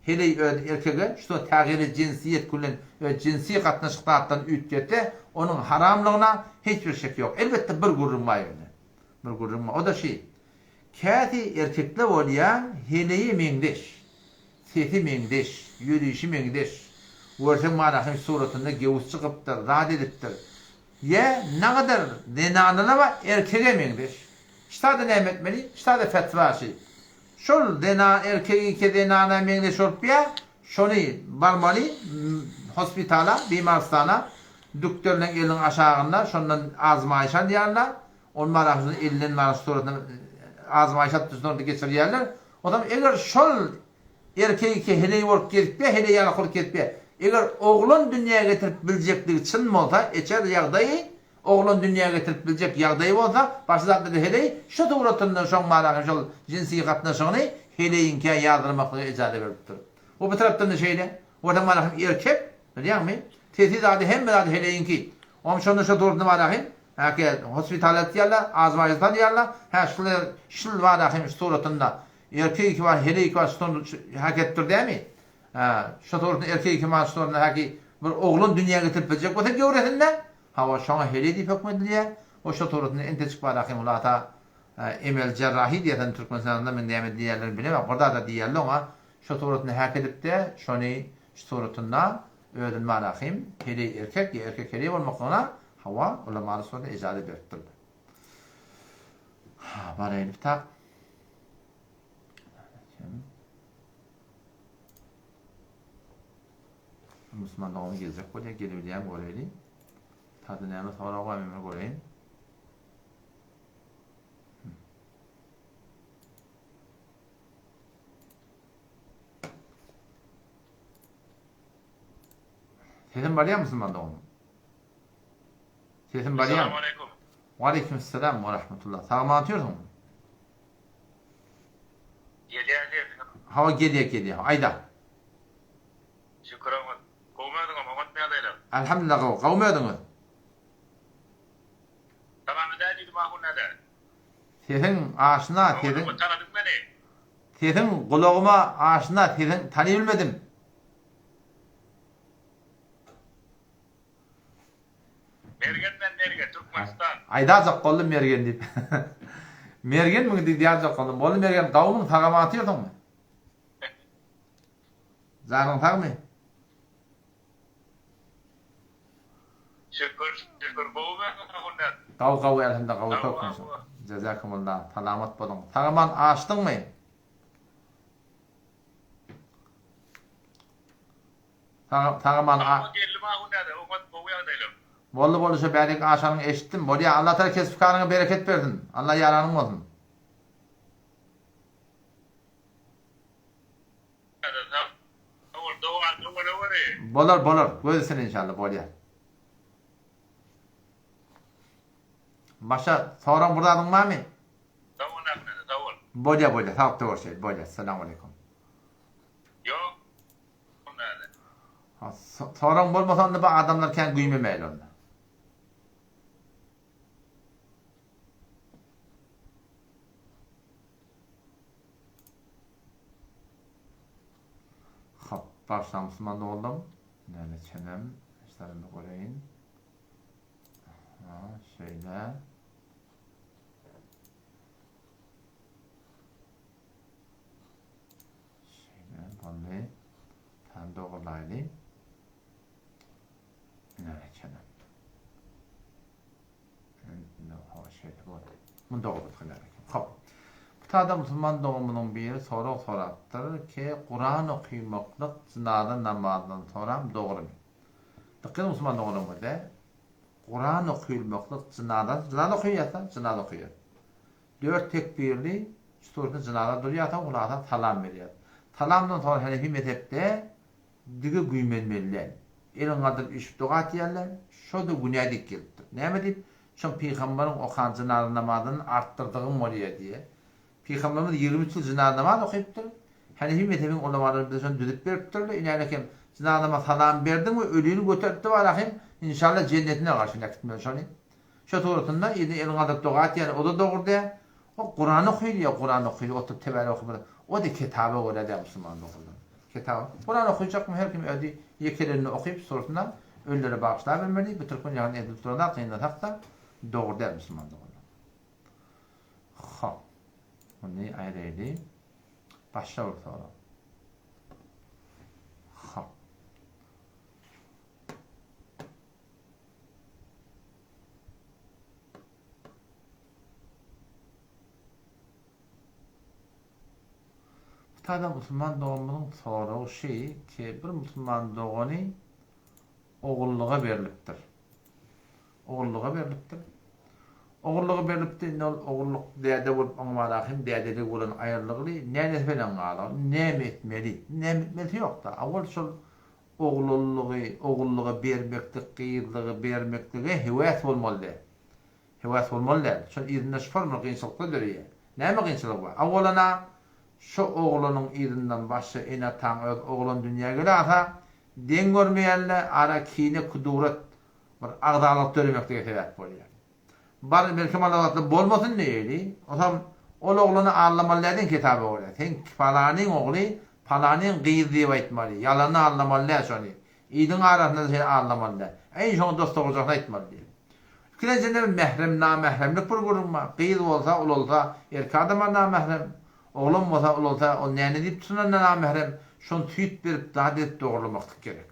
heleý özüni erkege, şuda tägyry jinsiýet bilen öz jinsi gatnaşyk zatlaryny üýtgetse, onuň haramlygyna hiç bir şek ýok. Elbetde bir gürrüň bar ýöne. Bir gürrüň bar. O-da şi, käsi erkekde bolýa heleýe meňzeş, sesi meňzeş, ýörişi meňzeş, görseň manahym suratynda gewüs çykypdyr, zat edipdir. Ýa nagadar zenanalar bar erkege meňzeş. Ştada näme etmeli? Ştada fetwa şi. Şol zena erkegiňki zenana meňzeş bolup ýa, şony barmaly hospitala, bimarystana, dükderleň eliniň aşagynda şondan azmaýyş alýarlar. Ony barap şony elinden barap suratyna azmaýyş alyp şonda geçirýärler. Onsoň eger şol erkegiňki heleý bolup gezip ýa, heleý ýaly bolup gezip ýa, eger oglan dünýä getirip biljekligi çyn bolsa, eçer ýagdaýy Oglan dünýä getirip biljek ýagdaýy bolsa, başga zatlarda heleý şu suratynda şoň mara hem şol jynsiý gatnaşygyny heleýiňkä ýazdyrmaklyga ejaza beripdir. Bu bir tarapdan-da şeýle. Otaň mara hem erkek, bilýäňmi? Sesi zady hemme zady heleýiňki. Oňam şonda şo suratynda mara hem häki hospitala eltýärler, azmaýa salýarlar. Hä şul şul mara hem şu suratynda erkek bar, heleý bar şu häki etdir dämi? Hä şo suratynda erkek bar şu suratynda häki bir oglan dünýä getirip biljek bolsa göwresinde Hawa, şoňa heleý diýip höküm edilýär. O şo suratynda entejik bar ahym hulasa emel jerrahi diýersen Türkmenistanda men näme diýýärlerini bilemok bir zada diýýärler oňa şo suratynda häk edipde şony şu suratynda özüni bar ahym heleý erkek ýa erkek heleý bolmaklygyna hawa ulamalar suratynda ejaza beripdirler. Ha baraýyn bir tak. Musulman dogany geljek bolýar, gelebilýärmi göreýli. Tada näme sorag bar men bir göreýin. Sesim barýar musulman doganym? Sesim barýar. Assalamu aleykum. Wa aleyküm selam we rahmetullah. Sag aman otyrsyňmy? Gelýär sesiňiz. Hawa gelýär gelýär. Aýda. Şükür oňat. Gowmy özüňem oňatmy ýagdaýlar? Elhamdülillah gowy. Gowmy özüňiz? Salam edäý diýdim ahun däde. Sesiň aşna sesiň. Oňat tanadyň meni. Sesiň gulagyma aşna sesiň tanybilmedim. Mergen men Mergen Türkmenistan. Aýdajak boldum Mergen diýip. Mergenmiň diýip ýazjak boldum. Boldy Mergen gowumyň sagam atyrsyňmy? Janyň sagmy? Şükür şükür gowy men Gowy gowy elhamdülillah gowy köp maşallah. Jazakumullah salamat boluň. Sagaman açdyňmy? Sagaman a. Geldim ahun däde oňat gowy ýagdaýlar. Boldy boldy şo bärik aşanyňy eşitdim. Bolýa Allah Taala kesip karyňa bereket bersin. Allah ýaranyň bolsun. Bolar bolar göz üstüne inşallah bolýar. Başa soran bir zadyň barmy? Sag bol Ahmet sag bol. Bolýar bolýar saglykda görşeýli bolýar. Salam aleýkum. Ýok. Ha, soran bolmasa onda bu adamlar kän güýmemäýli onda. Hop, başdan musulman doldum. Näme çenem, işlerimi göreýin. Ha, şeýle. Şeýle boldy. Tam dogurlaýly. Näme çenem. Muny dogry bilsinler eken. Hop. Bu tada musulman doganymyzyň biri sorag sorapdyr ki, Kuran okymaklyk jynaza namazyndan soram dogrymy? Dykgat musulman doganlarymyzda Kuran okylmaklyk jynaza, jynaza okaýarsa, jynaza okaýar. Dört tekbirli şu jynaza durýarsa, hulasa salam berýär. Salamdan soň Hanefi mezhepde Dige güýmenmeli däl. Elin galdyryp üýşüp doga etýärler. Şo-da günä diýip gelipdir. Näme diýip? Şoň pygambaryň okan jynaza namazyny artdyrdygyň bolýar diýýär. Pygambarymyz 23 ýyl jynaza namaz okypdyr. Hanefi mezhebiň ulamalary bize şony düzüp beripdirler. Inänekem jynaza namaz salam berdiň we ölini göteripdi barahym, inşallah jennetine garşy äkitmeli şony. Şo suratynda ýene elin galdyryp doga etýär, o-da dogry däl. O Kuran okaýylýar, Kuran okaýyl, oturyp tebärek okyp, o-da kitaba görä däl musulman dogrudan. Kitaba. Kuran okaýjakmy her kim özi ýekelenini okyp suratyna ölülere bagyşlabermeli, bu türkmen ýagny edilip duran zat gynasak-da dogry däl musulman doganlar. Hop. Muny aýraýly. Başga bir sorag. Hop. Tada musulman doganymyzyň soragy şi ki bir musulman dogany ogullyga berlipdir. Ogullyga berlipdir. Ogullyga berlipdi, indi ol ogullyk däde bolup oňa baraka hem dädeligi bolan aýrylygly nädesi bilen galar, näme etmeli? Näme etmelisi ýok-da. Owal şol oglanlygy, ogullyga bermeklik, gyzlygy bermeklige höwes bolmaly däl. Höwes bolmaly däl. Şol yzynda şol bir kynçylyklar döreýär. Näme kynçylygy bar? Owalana şo oglanyň yzyndan başga ene-ataň öz oglany dünýä gelasa, deň görmeýänle ara kine-kudurat bir agzalyk döremeklige sebäp bolýar. Bar belkem alagatly bolmasyn diýeli. Osam ol oglany aldamaly däl diýen kitaba görä. Sen palanyň ogly, palanyň gyzy diýip aýtmaly. Ýalany aldamaly däl şony. Iliň arasynda-da şeýle aldamaly däl. Äý şoňa dost-dogrujasyny aýtmaly diýen. Ikilenjinde bir mährem, namähremlik bir gürrüň bar. Gyz bolsa, ulalsa, erkek adama namährem. Oglan bolsa, ulalsa, ol näne diýip tutunanda namährem. Şony süýt berip, zat edip dogurlamaklyk gerek.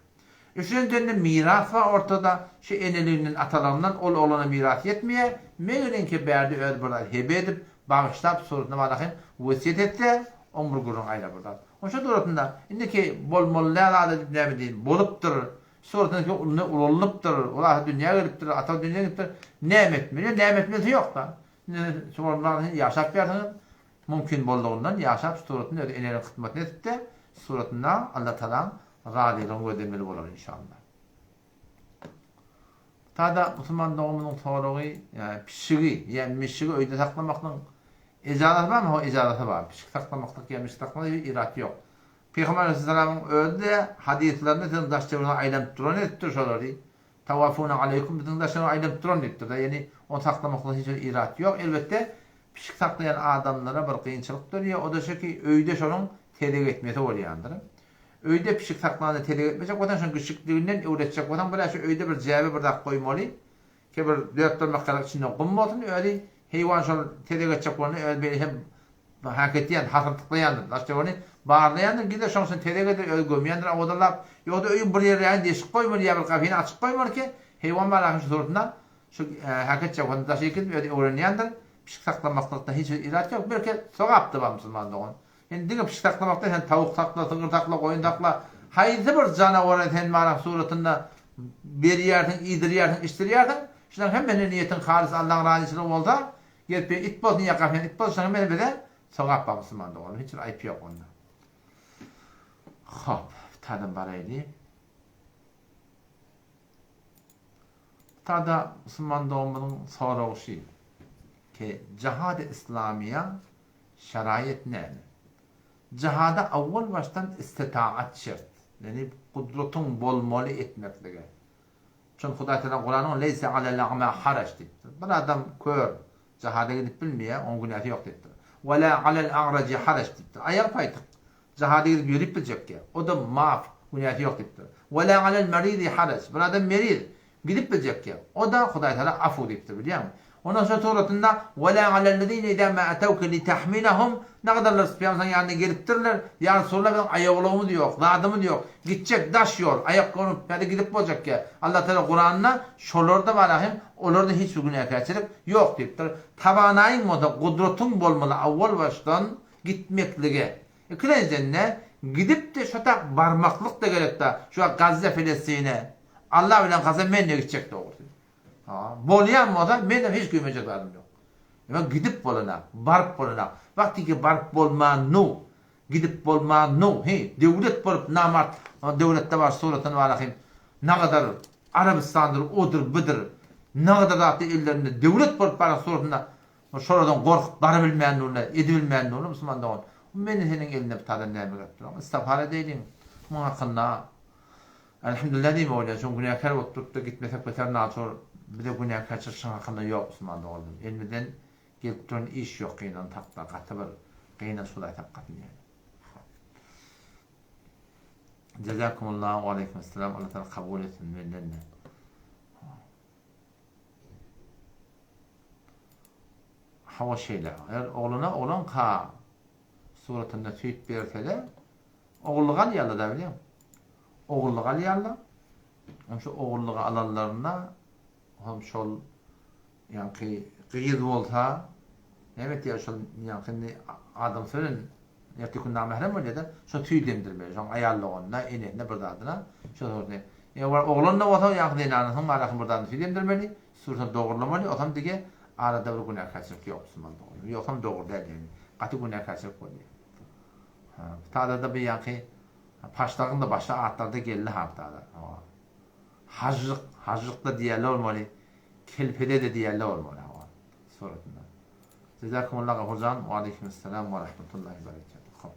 Üçünjiden-de miras bar ortada, şu eneliginden, atalygyndan ol oglana miras ýetmeýär, megeriňki bärde özi bir zat hebe edip, bagyşlap, suratynda barahyn wesýet etse, oň bir gürrüňi aýra bir zat. Oň şu suratynda, indiki bolmaly däl zat edip näme diýin, bolupdyr, suratynda indi ulalynypdyr, ol ata dünýä gelipdir, ata dünýä gelipdir, näme etmeli, ýöne näme etmelisi ýok-da. Indi şu bolmaly ýaşap ýörsiňiz, mümkin boldugyndan ýaşap şu suratynda özi eneligiň hyzmatyny edip-de, suratynda Allatagalaň Razylygyny gözlemeli bolar inşallah. Tada musulman doganymyzyň soragy, pişigi ýa mişigi öýde saklamaklygyň ejazasy barmy? Hawa ejazasy bar. Pişik saklamaklyk ýa mişik saklamaklyk hiç irat ýok. Pygamber aleyhissalamyň özi-de hadyslarynda siziň daş-töweregiňize aýlanyp duran edipdir şolary. Tawafuna aleýkum biziň daşyna aýlanyp duran diýipdir-de. Ýagny ony saklamaklyk hiç bir irat ýok. Elbetde pişik saklaýan adamlara bir kynçylyk dörýär. O-da şu ki öýde şonuň tezek etmesi bolýandyr. Öýde pişik saklanda telek etmejek bolsaň şony giçikliginden öwretjek bolsaň bir-ä şu öýde bir jäbe bir zat goýmaly ki bir dört barmak ýaly içinde gum bolsun özi heýwan şol telek etjek bolanda özi beýle hem hak etýän hasyrtyklaýandyr daş töweregini barlaýandyr gider şoň üçin telek eder özi gömýändir owadanlap ýogsa öýüň bir ýerrägini deşik goýmaly ýa bir gapyny açyk goýmaly ki heýwan barlaýan şu suratynda şu hak etjek bolanda daşy gidip özi öwrenýändir pişik saklamaklykda hiç bir irat ýok belki sogapdyr bar musulman dogan Sen diňe pişik saklamakda sen tawuk sakla, sygyr sakla, goýun sakla, haýsy bir janawara sen maňa suratynda berýärsiň, iýdirýärsiň, içdirýärsiň, şularyň hemmesine niýetiň halys Allaň razyçylygy bolsa, gelip bir it bolsun ýa gapýan it bolsun, şularyň hemmesi bize sogap bar musulman doganym, hiç bir aýyp ýok onda. Hop, bir baraýly. Tada musulman doganymyzyň soragy şi, ki jihad-y islamiýa Şeraýat näme? Jihada awwal başdan istitaat şert, ýagny gudratyň bolmaly etmeklige. Çünki Hudaý Tagala Kuranyň Leýse alel a'ma haraç diýipdir. Bir adam kör, jihada gidip bilmeýär, onuň günäsi ýok diýipdir. Ve la alel a'raji haraç diýipdir. Aýagy paýtyk, jihada gidip ýörüp biljek ýa, o-da maaf, günäsi ýok diýipdir. Ve la alel marizi haraç. Bir adam meriz, Gidip biljekkä. O-da Hudaý Tagala afu diýipdir, bilýäňmi? Ondan soň suratynda, Ve lâ alellezîne izâ mâ etevke litahmilehum, Nagadarlar Pygamberimiziň ýanyna gelipdirler, Ýa Resulallah biziň aýaglygymyz ýok, zadymyz ýok, gitjek daş ýol, aýak gonup pyýada gidip boljakkä. Allah Tagala Kuranda şolarda bar hem olarda hiç bir günäkärçilik ýok diýipdir. Tabanaýyň bolsa gudratyň bolmaly awwal başdan gitmeklige. Ikilenjiden-de gidip-de şo tak barmaklyk-da gerek-da, şu wagt Gazze Felestine. Allah bilen kasam men-de gitjek dogrusy. Ha, bolýan bolsa menem hiç güýmenjek zadym ýok. Ýöne gidip bolanak, baryp bolanak. Wagtyky baryp bolmanu, gidip bolmanu, he, döwlet bolup namart döwletde bar suratyny barahym nagadar Arabystandyr, odur, budur, nagadar zatly ellerinde döwlet bolup baran suratynda şolardan gorkup barabilmän durlar, edibilmän durlar musulman dogan. Meni seniň elinde bir tadan näme gerek duran? Istagfar edeýliň. Muň hakynda Elhamdülillah diýme bolýar, şoň günäkär bolup durupda gitmesek beter naçor bize günäkärçilik şoň hakynda ýok musulman doganlar. Elimizden gelip duran iş ýok gynansakda gaty bir gynanç hudaý saklasyn ýaly. Jazakumullah we aleýkum esselam Allah taala kabul etsin menden-de. Hawa şeýle. Eger oglana oglanka suratynda süýt berseler Ogullyk alýarlar-da bilýäň. Ogullyk alýarlar. Onuň şu ogullygy alanlarynda hem şol ýaňky gyz bolsa näme etýär şol ýaňky indi adamsy bilen. Ertir gün namährem bolýar-da, şo süýt emdirmeli. Şoň aýal doganyna, enesine bir zadyna şo suratny. Eger oglan-da bolsa, ýaňky zenanasynyň barasyny bir zadyny süýt emdirmeli, suratny dogurlamaly, osam dige arada bir günäkärçilik ýok musulman doganlar. Ýogsam dogry däl ýagny. Gaty günäkärçilik bolýar. Ha, bu tada-da bu ýaňky paşlagyň-da başga atlary-da geldi ha bu tada. Hawa. Hajjyk, hajjyk-da diýerler bolmaly, kelpede-de diýerler bolmaly hawa. Suratynda. Jezakumullah Gafurjan we aleýkumessalam we rahmetullahi berekatuh. Hop.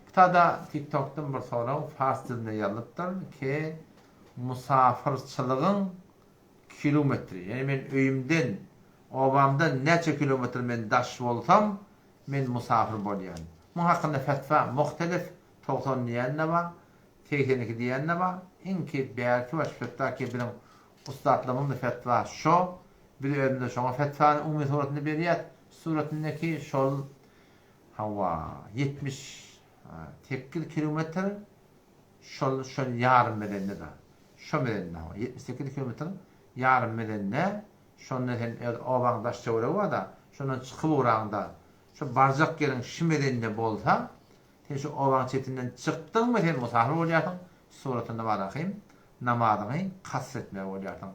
Bu tada TikTokdan bir sorag fars dilinde ýazylypdyr ke musafyrçylygyň kilometri, ýagny men öýümden, obamdan näçe kilometr men daş bolsam, men musafyr bolýan. Muň hakynda fetwa muhtelif, 90 diýen-de bar, 82 diýen-de bar. Iňki bärki baş fetwa ki biziň ussatlarymyzyň-da fetwa şo. Biz özümize şoňa fetwany umumy suratynda berýäs. Suratyndaky şol hawa 78 kilometr şol şol ýarym medende da. Şo medende hawa 78 kilometr ýarym medende şonda sen öz obaň daş töweregi bar-da, şondan çykyp ugraňda şo barjak ýeriň şi medende bolsa, sen şu obaň çetinden çykdyňmy sen musafir bolýarsyň, suratynda barahym namazyňy kasr etmeli bolýarsyň.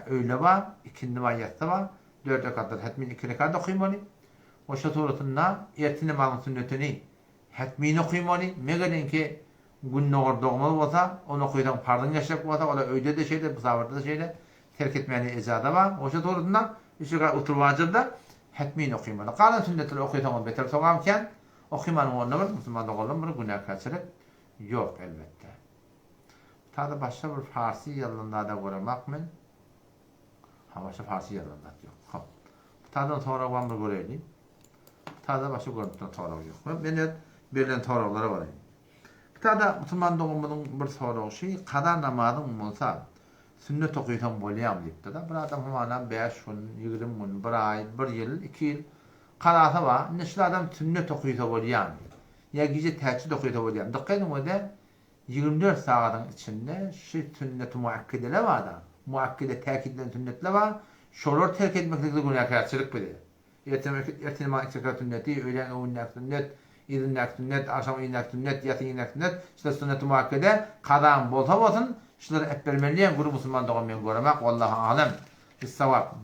Öýle bar, ikindi bar, ýassy bar, dört rekatdan hetmin iki rekat okymaly. We şo suratynda ertir namazyň sünnetini hetmin okymaly. Meger-inki gündogar dogmaz bolsa, ony okysaň parzyň geçjek bolsa, ola öýde-de şeýle, musafirde-de şeýle, terk etmäne ejaza bar. We şo suratynda üç rekat utur wajypda hetmin okymaly. Galan sünnetleri okysaňam beter sogap kän, okymanyň onda bir musulman doganlaryň bir günäkärçilik ýok elbetde. Tada başga bir farsy ýazylan zada göremak men. Ha başga farsy ýazylan zat ýok. Hop. Bu tadan sorag barmy göreýli. Bu tada başga görnüp duran sorag ýok. Men öz berlen soraglara baraýyn. Bu tada musulman doganymyzyň bir soragy şi, kaza namazyň bolsa sünnet okysaň bolýarmy diýipdir-de. Bir adam hamana 5 gün, 20 gün, bir aý, bir ýyl, 2 ýyl kazasy bar. Indi şul adam sünnet okysa bolýarmy? Ýa gije täçjüt okysa bolýarmy? Dykgat ediň öde 24 sagadyň içinde şu sünneti muakkideler bar-da, muakkide täkit edilen sünnetler bar, şolary terk etmeklikde günäkärçilik bize. Ertir namazyň iki rekat sünneti, öýläň öňündäki sünnet, yzyndaky sünnet, agşamyň yzyndaky sünnet, ýasyň yzyndaky sünnet, şular sünneti muakkide, kazaň bolsa bolsun, şulary äpbermeli diýen gürrüň musulman dogan men göremak, wallahu alem bissawap.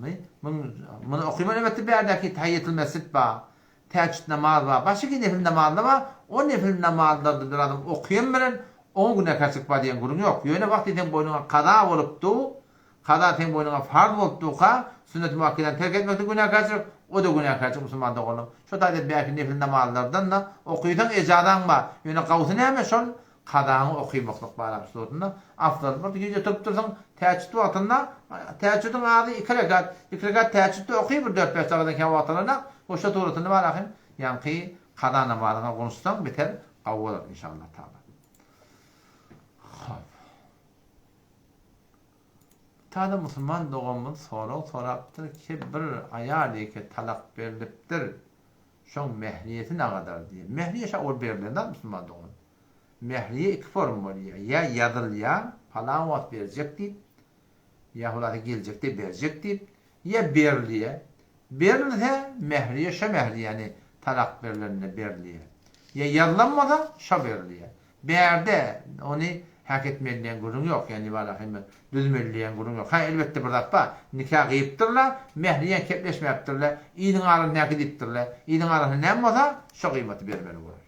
Muny okyman elbetde bärdäki tahiýetul mesjid bar, Täjjüt namaz bar, başga nefil namazlar bar, o nefil namazlarda bir adam okaýan bilen oňa günäkärçilik bar diýen gürrüň ýok. Ýöne wagty seň boýnuňa kaza bolup du, kaza seň boýnuňa farz bolup duka, sünnet-i muakkedäni terk etmekde günäkärçilik, o-da günäkärçilik musulman doganlarym. Şo taýda bäki nefil namazlardan-da okysaň ejazaň bar. Ýöne gawusy näme şol Kazaňy okymaklyk bar arap suratynda afzal bir gije turup dursaň täçjüt wagtynda täçjüdiň azy iki rekat iki rekat täçjütde oky bir dört bäş dagadan kän wagt alanak we şo suratynda bar ahym ýaňky kaza namazyňa gonuşsaň beter gawy bolar inşallah taala. Hop. Tada musulman doganymyz sorag sorapdyr ki bir aýal ýeke talak berlipdir. Şoň mähriýesi nagadar diýýär. Mähriýe şa ol berlen zat musulman dogan. Mähriýe iki form bolýar. Ýa ýazylýar, palan wagt berjek diýip, ýa hulasa geljekde berjek diýip, ýa berilýär. Berilse, mähriýe şo mähriýäni talak berlende berilýär. Ýa ýazylan bolsa, şo berilýär. Bärde ony hak etmeli diýen gürrüň ýok, ýa nibala hemme düzmeli diýen gürrüň ýok. Hä, elbetde bir zat bar, nika gyýypdyrlar, mähriýen kepleşmäpdirler, iliň arasynda näki diýipdirler. Iliň arasynda näme bolsa, şo gyýmaty bermeli bolar.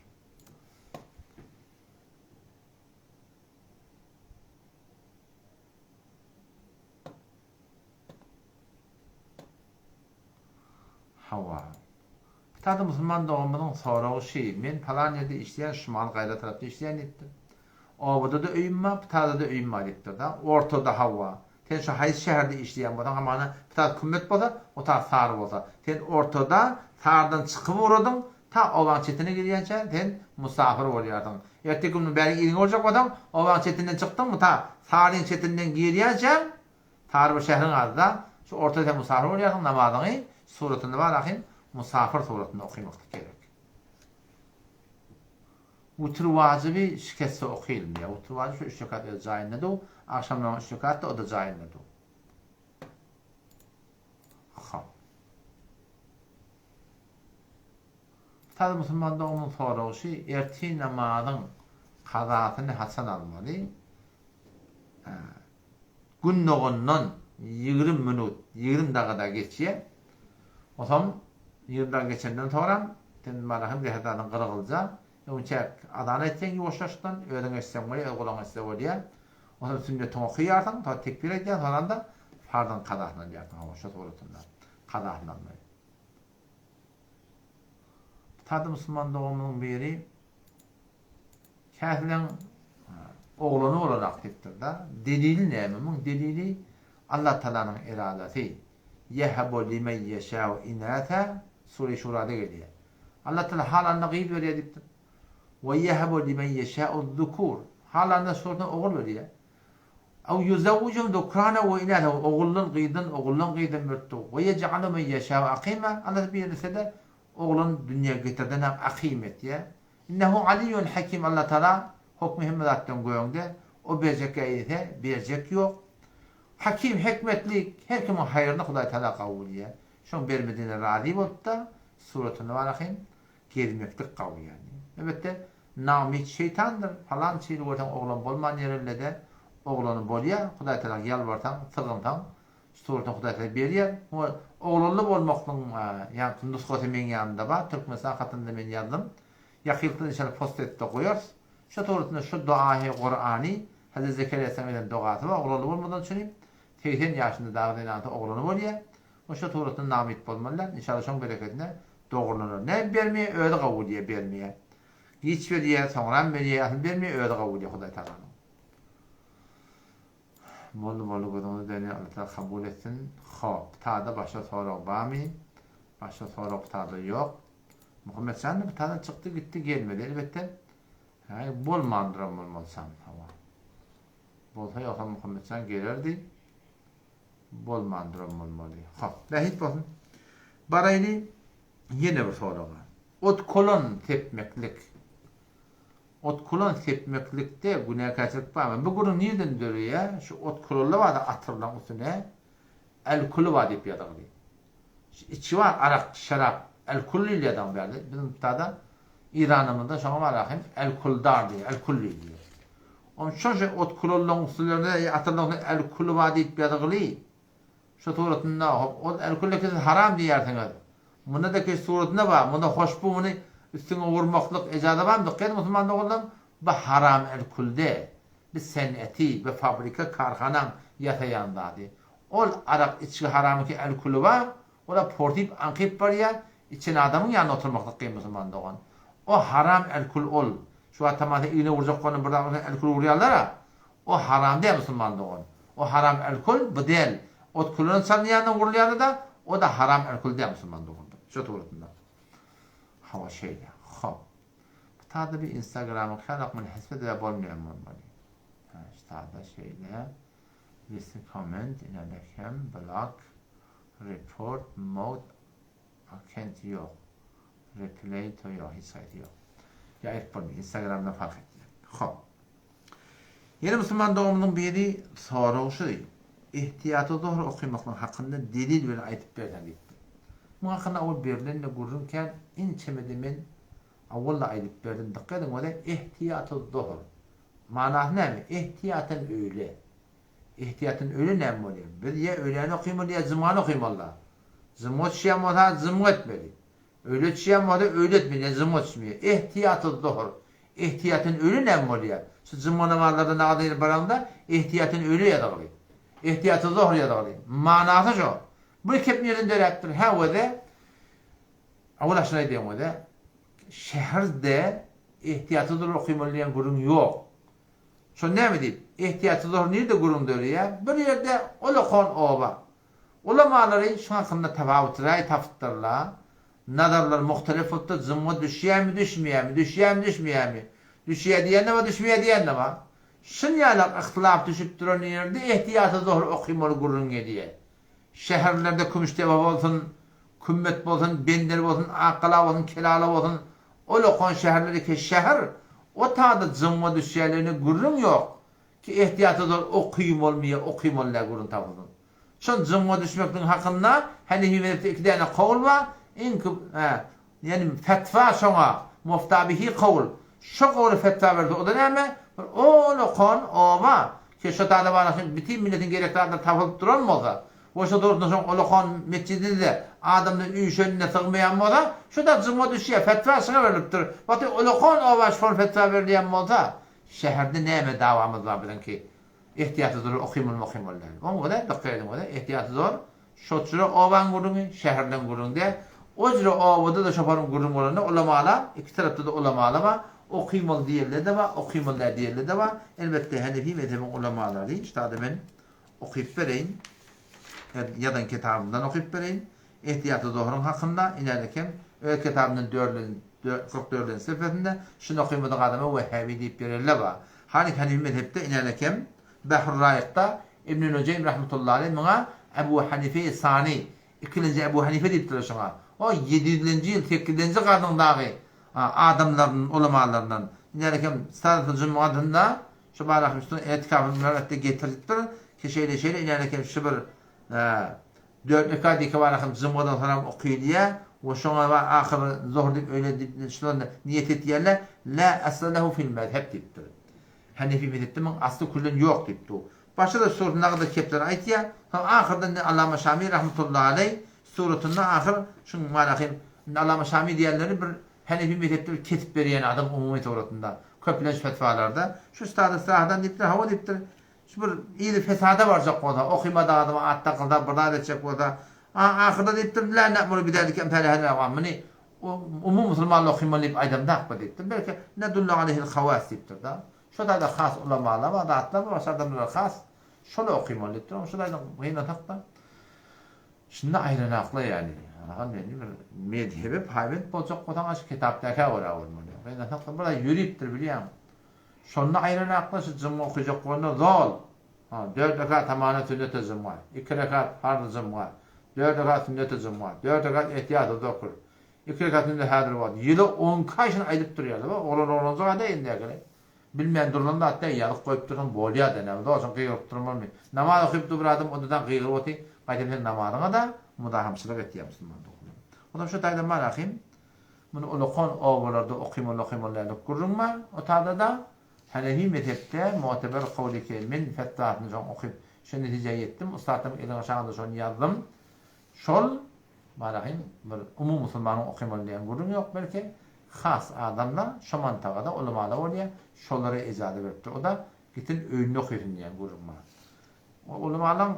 Hawa. Kitapda musulman doganymyzyň soragy şi, men palan ýerde işleýän, şumal gaýra tarapda işleýän diýipdir. Obada-da öýüm bar, Pitazada öýüm bar diýipdir-da. Ortada hawa. Sen şu haýsy şäherde işleýän bolsaň, hamana Pitaz kümmet bolsa, o ta Sary bolsa. Sen ortada, Sarydan çykyp ugradyň, ta obaň çetine gelýänçä sen musafir bolýarsyň. Erteki gün bäri iriňe boljak bolsaň, obaň çetinden çykdyňmy, ta Saryň çetinden girýänçäň, Sary bir şäheriň ady-da, şu ortada sen musafir bolýarsyň, namazyňy suratynda bar ahym, musafir suratynda okymaklyk gerek. Witr wajyby şiketse okylmaýar. Witr wajyby şu üç rekat öz jaýynda du, agşam namazy üç rekat-da o-da jaýynda du. Hop. Tazy musulman doganymyň soragy şy, ertir namazyň kazasyny haçan almaly? Gün dogandan 20 minut, 20 dagada geçýär. Onsoň 20 daga geçenden soňram sen bana hem zäher zadyň gyrgylja, öňçäk azan aýtsaň ýuwaş-ýuwaşdan, özüň eşitseň bolýar, öz gulagyň eşitse bolýar. Onsoň sünnetiňi okaýarsyň, soň tekbir aýdýaň, soňram-da farzyň kazasyny alýarsyň, hawa, şo suratynda kazasyny almaly. Sada musulman doganymyzyň biri Käsileň oglany bolarak diýipdir-de. Delili näme muň? Delili Allah Tagalanyň eradasy. Ýehebu limen ýeşäu inäsä Sure-i Şurada gelýär. Allah Tagala halanyna gyz berýär diýipdir. We ýehebu limen ýeşäu zukur. Halanyna şordan ogul berýär. Ew ýuzewwijuhum zukrana we inäsä oguldan gyzdan, oguldan gyzdan beripdir. We ýej'alu men ýeşäu akima. Allah birini islese oglan dünýä getirden hem akym etýär. Innehu aliýun hakim Allah Taala hokmy hemme zatdan göňde, o berjek eýse berjek ýok. Hakim hikmetli her kimiň haýryny Hudaý Taala gawy bilýär. Şoň bermedine razy bolupda suratyny barahym gezmeklik gawy ýagny. Elbetde namyt şeýtandyr palançyny görseň oglan bolman ýerellede oglany bolýar Hudaý Taala ýalbarsaň sygynsaň Suratyny Hudaý size berýär. Muňa oglanly bolmaklygyň ýaňky nusgasy meň ýanymda bar. Türkmenistan hatynda men ýazdym. Ýakynlykda inşallah post edip-de goýarys. Şo suratynda şu duahy Kurany, Hezreti Zekeriýa aleyhisselam eden dogasy bar, oglanly bolmadan üçin. 80 ýaşynda dagy zenanasy oglany bolýar. We şo suratynda namyt bolmaly däl. Inşallah şoň berekedine dogurlanar. Näme bermeýär, özi gowy diýýär, bermeýär. Giç berýär, soňram berýär, asyl bermeýär, özi gowy diýýär Hudaý Tagalanyň. Boldy boldy gözüňize döneýin Alla Taala kabul etsin. Hop tada başga sorag bamy? Başga sorag tada ýok. Muhammetjan da tada çykdy gitdi gelmedi elbetde. Häý bolmandyram bolmasam hawa. Bolsa ýogsam Muhammetjan gelerdi. Bolmandyram bolmaly. Hop bähbit bolsun. Baraýly ýene bir soraga. Ot kolon sepmeklik. Otkulan sepmeklikde günäkärçilik barmy? Bu gürrüň nireden döreýär? Şu otkulalla barda atyrlaň üstüne elkuly bar diýip ýazylgy. Şu içi bar arak, şerap, elkul diýilýär daň bärde. Biziň tada Iranymyzda şoňa bar hem elkuldar diýýär, elkul diýilýär. Onsoň şu otkulalaň üstlerine atyrlaň üstüne elkuly bar diýip ýazylgy. Şu suratynda hop ol erkül siz haram diýýärsiňiz. Munda-da ki suratynda bar, munda hoşbu muny üstüňe urmaklyk ejaza barmy dykgat ediň musulman doganlarym bu haram erkülde bi seneti bi fabrika karhanaň ýasaýan zady. Ol arak içgi haramyky erküli bar ola porsyp aňkyp barýa içen adamyň ýanynda oturmaklyk kyn musulman dogan. O haram erkül ol şu wagt tamasa igne urjak bolanda bir zat ursa erkül urýarlara O haram däl musulman dogan. O haram alkol bu däl. Ot külüne çalynýandan urulýany-da o-da haram alkol däl musulman doganlar. Şo suratynda. Hawa şeýle. Hop. Bu tada bir instagramyň kälak muny hesip edibä bolmaýan bolmaly. Ha şu tada şeýle. Listen comment inede hem block report mode Akent ýok. Replay to ýok hiç haýsy ýok. Ýa aýyp bolmaýar. Instagramdan fark etýär. Hop. Ýene musulman doganymyzyň biri soragy şu, Ihtiýaty zuhr okymaklygyň hakynda delil bilen aýdyp berseň diýipdir. Muň hakynda owal berlen-de gürrüň kän, inçemede men owal-da aýdyp berdim. Dykgat ediň wele, ihtiýaty zuhr. Manasy näme? Ihtiýatan öýle. Ihtiýatan öýle näme bolýar? Biz ýa öýläni okymaly ýa jumany okymaly-da. Jumga düşýän bolsa jumga etmeli. Öýle düşýän bolsa öýle etmeli, ýa jumga düşmeýär. Ihtiýaty zuhr. Ihtiýatyn öýle näme bolýar? Şu jumga namazlarda namaza girip baraňda ihtiýatyn öýle ýazagly. Ihtiýaty zuhr ýazagly. Manasy şo. Bu kep nirden döräpdir? Hä weze Awala şuny aýdaýyn weze şäherde ihtiýaty zuhr okymaly diýen gürrüň ýok. Şo näme diýip? Ihtiýaty zuhr nirde gürrüň döreýär? Bir ýerde olakan oba. Ulamalary şuň hakynda tapawut raý tapypdyrlar. Nazarlar muhtelif bolupdyr, jumga düşýärmi, düşmeýärmi, düşýärmi, düşmeýärmi? Düşýär diýen-de bar, düşmeýär diýen-de bar. Şunýalak yhtylaf düşüp duran ýerde ehtiýaty zuhr okymaly gürrüň gelýär. Şäherlerde Kümüşdepe bolsun, Kümmet bolsun, Bender bolsun, Akgala bolsun, Kelala bolsun, ol okan şäherler eke şäher, o tada jumga düşýärligine gürrüň ýok. Ki ehtiýaty zor okymalmy ýa okymaly däl gürrüň tapylsyn. Şol jymga düşmekligiň hakynda Hanefi mezhepde iki däne kawl bar, iň köp hä. Ýagny fetwa şoňa, mufta bihi kowul, şo gowly fetwa berdi, o-da näme, bir on okan oba, ki şo tada bar şo bütin milletiň gerek zatlary tapylyp duran bolsa, we şo durunda şoň ulakan metjidinde-de adamlar üýşenine sygmaýan bolsa, şo-da jyňa düşýär, fetwa şoňa berlipdir. Wagty ulakan oba şol fetwa berilýän bolsa, şäherde näme dawamyz bar biziňki? Ehtiýaty zor okymyl mokymyl däl. Oň göre dykgat ediň göre ehtiýaty zor şo jüre obaň gürrüňi şäherleň gürrüňi däl. O jüre obada-da şoparyň gürrüňi bolanda ulamala iki tarapda-da ulamala bar. Okymyl diýenler-de bar, okymyl däl diýenler-de bar. Elbetde Henefi mezhebiň ulamalary ştada men okyp bereýin. Ýazan kitabymdan okyp bereýin. Ehtiýaty zohuryň hakynda inälekem öz kitabyndan dördünji 44-nji sefesinde şuny okymadyk adama wehhabi diýip ýörelle bar. Hany Hanefi mezhepde inälekem Bahrur-Raýykda Ibn Nujeým rahmetullahi aleý muňa Ebu Hanifeýi Sani, ikilenji Ebu Hanife diýipdirler şoňa. O ýedi ýüzlenji ýyl, sekizinji garnyň dagy adamlaryndan, ulamalaryndan. Inälekem Sadatul Jumuadynda şu barahym üstüne etikafyny bular etde getiripdir ki şeýle-şeýle inälekem şu bir Dört rekat ýeke barahym jumgadan soňam okylýar we şoňa bar ahyry zuhr diýip öýle diýip şuny niýet etýärler, la asla lehu fil mezheb diýipdir. Hanefi mezhepde muň asly küllen ýok diýipdir. Başga-da suratynda nagda kepleri aýtýar. Soň ahyrda indi Allama Şami rahmetullahi aleý suratynda ahyr şuň barahym indi Allama Şami diýenleri bir Hanefi mezhepde bir kesip berýän adam umumy suratynda köplenç fetwalarda şu stada syrahadan diýipdir hawa diýipdir Şu bir yzy fesada barjak bolsa, okymady adama at dakylsa, bir zat etjek bolsa, a ahyrda diýipdir, la na'muru bidalike emsale hadal awam, muny umumy musulmanlar okymaly diýip aýdamzakmy diýipdir. Belki nedullu aleyhil hawas diýipdir-da. Şo taýda has ulamalar bar, zatlar bar, başga adamlar has şoly okymaly diýipdir. Oňa şo taýdan gynansak-da, şunda aýranakla ýaly. Ynha meni bir mezhebe paýbent boljak bolsaň, şu kitapdakä görä bolmaly. Gynansak-da bir zat ýöripdir bilýäň. Şonda aýranakda şu jumga okajak bolanda zol, ha, dört rekat hamana sünneti jumga, iki rekat parzy jumga, dört rekat sünneti jumga, dört rekat ehtiýaty zokr, iki rekat sünnet häzir wagt. Ýyly on iki aý şuny aýdyp durýarlar. Bak, oglan oglanjyk aýdaý indäkini. Bilmän durlan zat däl, ýazyp goýup dursaň bolýar-da, näme, zol şuny gygyryp durmalymy? Namaz okyp dur bir adam, odadan gygyryp otyr, gaýtam sen namazyňa-da muzahymçylyk etýär musulman doganlar. Onam şu taýdan bar ahym. Muny ulakan obalarda okymaly okymaly däldik gürrüň bar otada-da Hanefi mezhepde muteber kowly ki men fetwasyny soň okyp şu netijä ýetdim ussatlaryň eliň aşagynda şony ýazdym şol barahym bir umumy musulmanyň okymaly diýen gürrüň ýok belki has adamlar şo mantagada ulamalar bolýar şolara ejaza beripdir oda gitsin öýünde okysyn diýen gürrüň bar Ulamalaň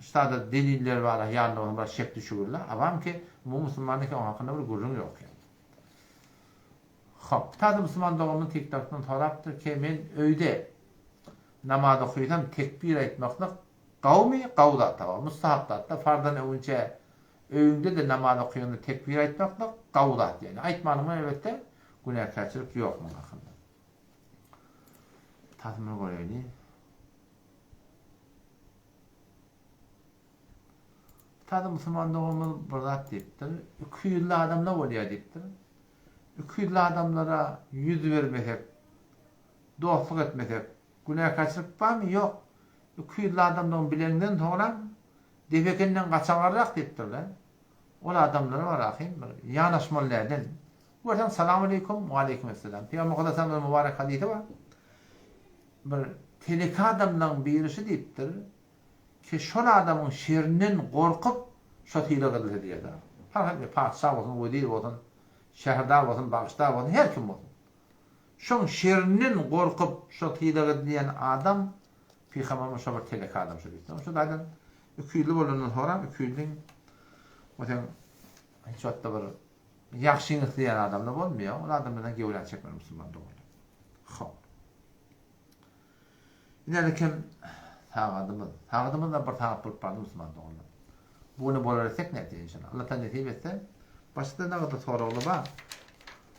ştada delilleri bar ýanynda bolsa biraz şek düşügirler. Awam ki umumy musulman eken oň hakynda bir gürrüň ýok ýaly. Hop, bir musulman doganymyz tiktokdan sorapdyr ki men öýde namaz okysam tekbir aýtmaklyk gawmy gawy zat hawa mustahap zatda farzdan öňünçä öýüňde-de namaz okaýanda tekbir aýtmaklyk gawy zat ýagny aýtmanyň elbetde günäkärçilik ýok muň hakynda. Tasmyny göreýli. Tazy musulman doganymyz bir zat diýipdir. Ikiýüzli adamlar bolýar diýipdir. Ikiýüzli adamlara ýüz bermesek, dostluk etmesek, günäkärçilik barmy? Ýok. Ikiýüzli adamdygyny bileňden soňram depekenden gaçaňarrak diýipdirler. Ol adamlara bar ahym bir ýanaşmaly däl. Görseň salam aleýkum, waleýkim esselam. Pygamber Hudaýa bir mübarek hadysy bar. Bir teleke adamlaň biri şu diýipdir, ki şol adamyň şerinden gorkup şo sylag edilse diýýär-de. Parh etmeýär, patyşa bolsun, wezir bolsun, şäherdar bolsun, bagşdar bolsun, her kim bolsun. Şoň şerinden gorkup şo sylag edilýän adam Pygamberimiz şo bir teleke adam şo diýipdir. Şo taýdan ikiýüzli bolandan soňram ikiýüzliň o seň hiç wagtda bir ýagşyňy isleýän adamda bolmaýar. Ol adamlardan gewräni çekmeli musulman doganlar. Hop. Ine kem sagadymyz. Sagadymyz da bir sagat bolup bardy musulman doganlar. Bu güne bolar etsek nätse inşallah. Allah taala nesip etse. Başda ne kadar soragly bar.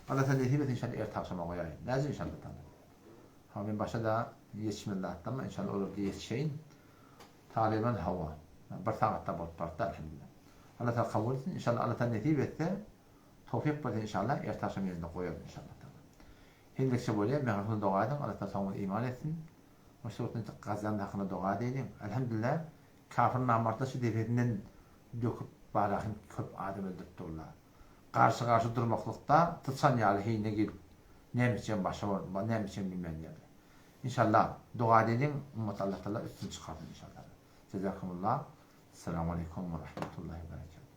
Allah taala nesip etse inşallah erte akşama goýaýyn. Näce inşallah taala. Ha men başa da ýetişmeli zatdan inşallah olar ýetişeýin. Talyban hawa. Bir sagatda bolup bardy elhamdülillah. Allah taala kabul etsin. İnşallah Allah taala nesip etse towfik berse inşallah erte akşam ýerinde goýarys inşallah taala. Hindikçe bolýar, men hakynda doga ediň, Allah taala soňumyzy iman etsin. Hoş suratdan çyk Gazanyň hakynda doga edeýliň. Elhamdülillah kafir namartlar şu depesinden döküp barahym köp adam öldürip durlar. Garşy garşy durmaklykda syçan ýaly heýne girip näme etjegini başa näme etjegini bilmän ýerde. Inşallah doga edeliň ummaty Allah Taala üstün çykarsyn inşallah. Jezakumullah. Esselamu aleýkum we rahmetullahi we berekatuh.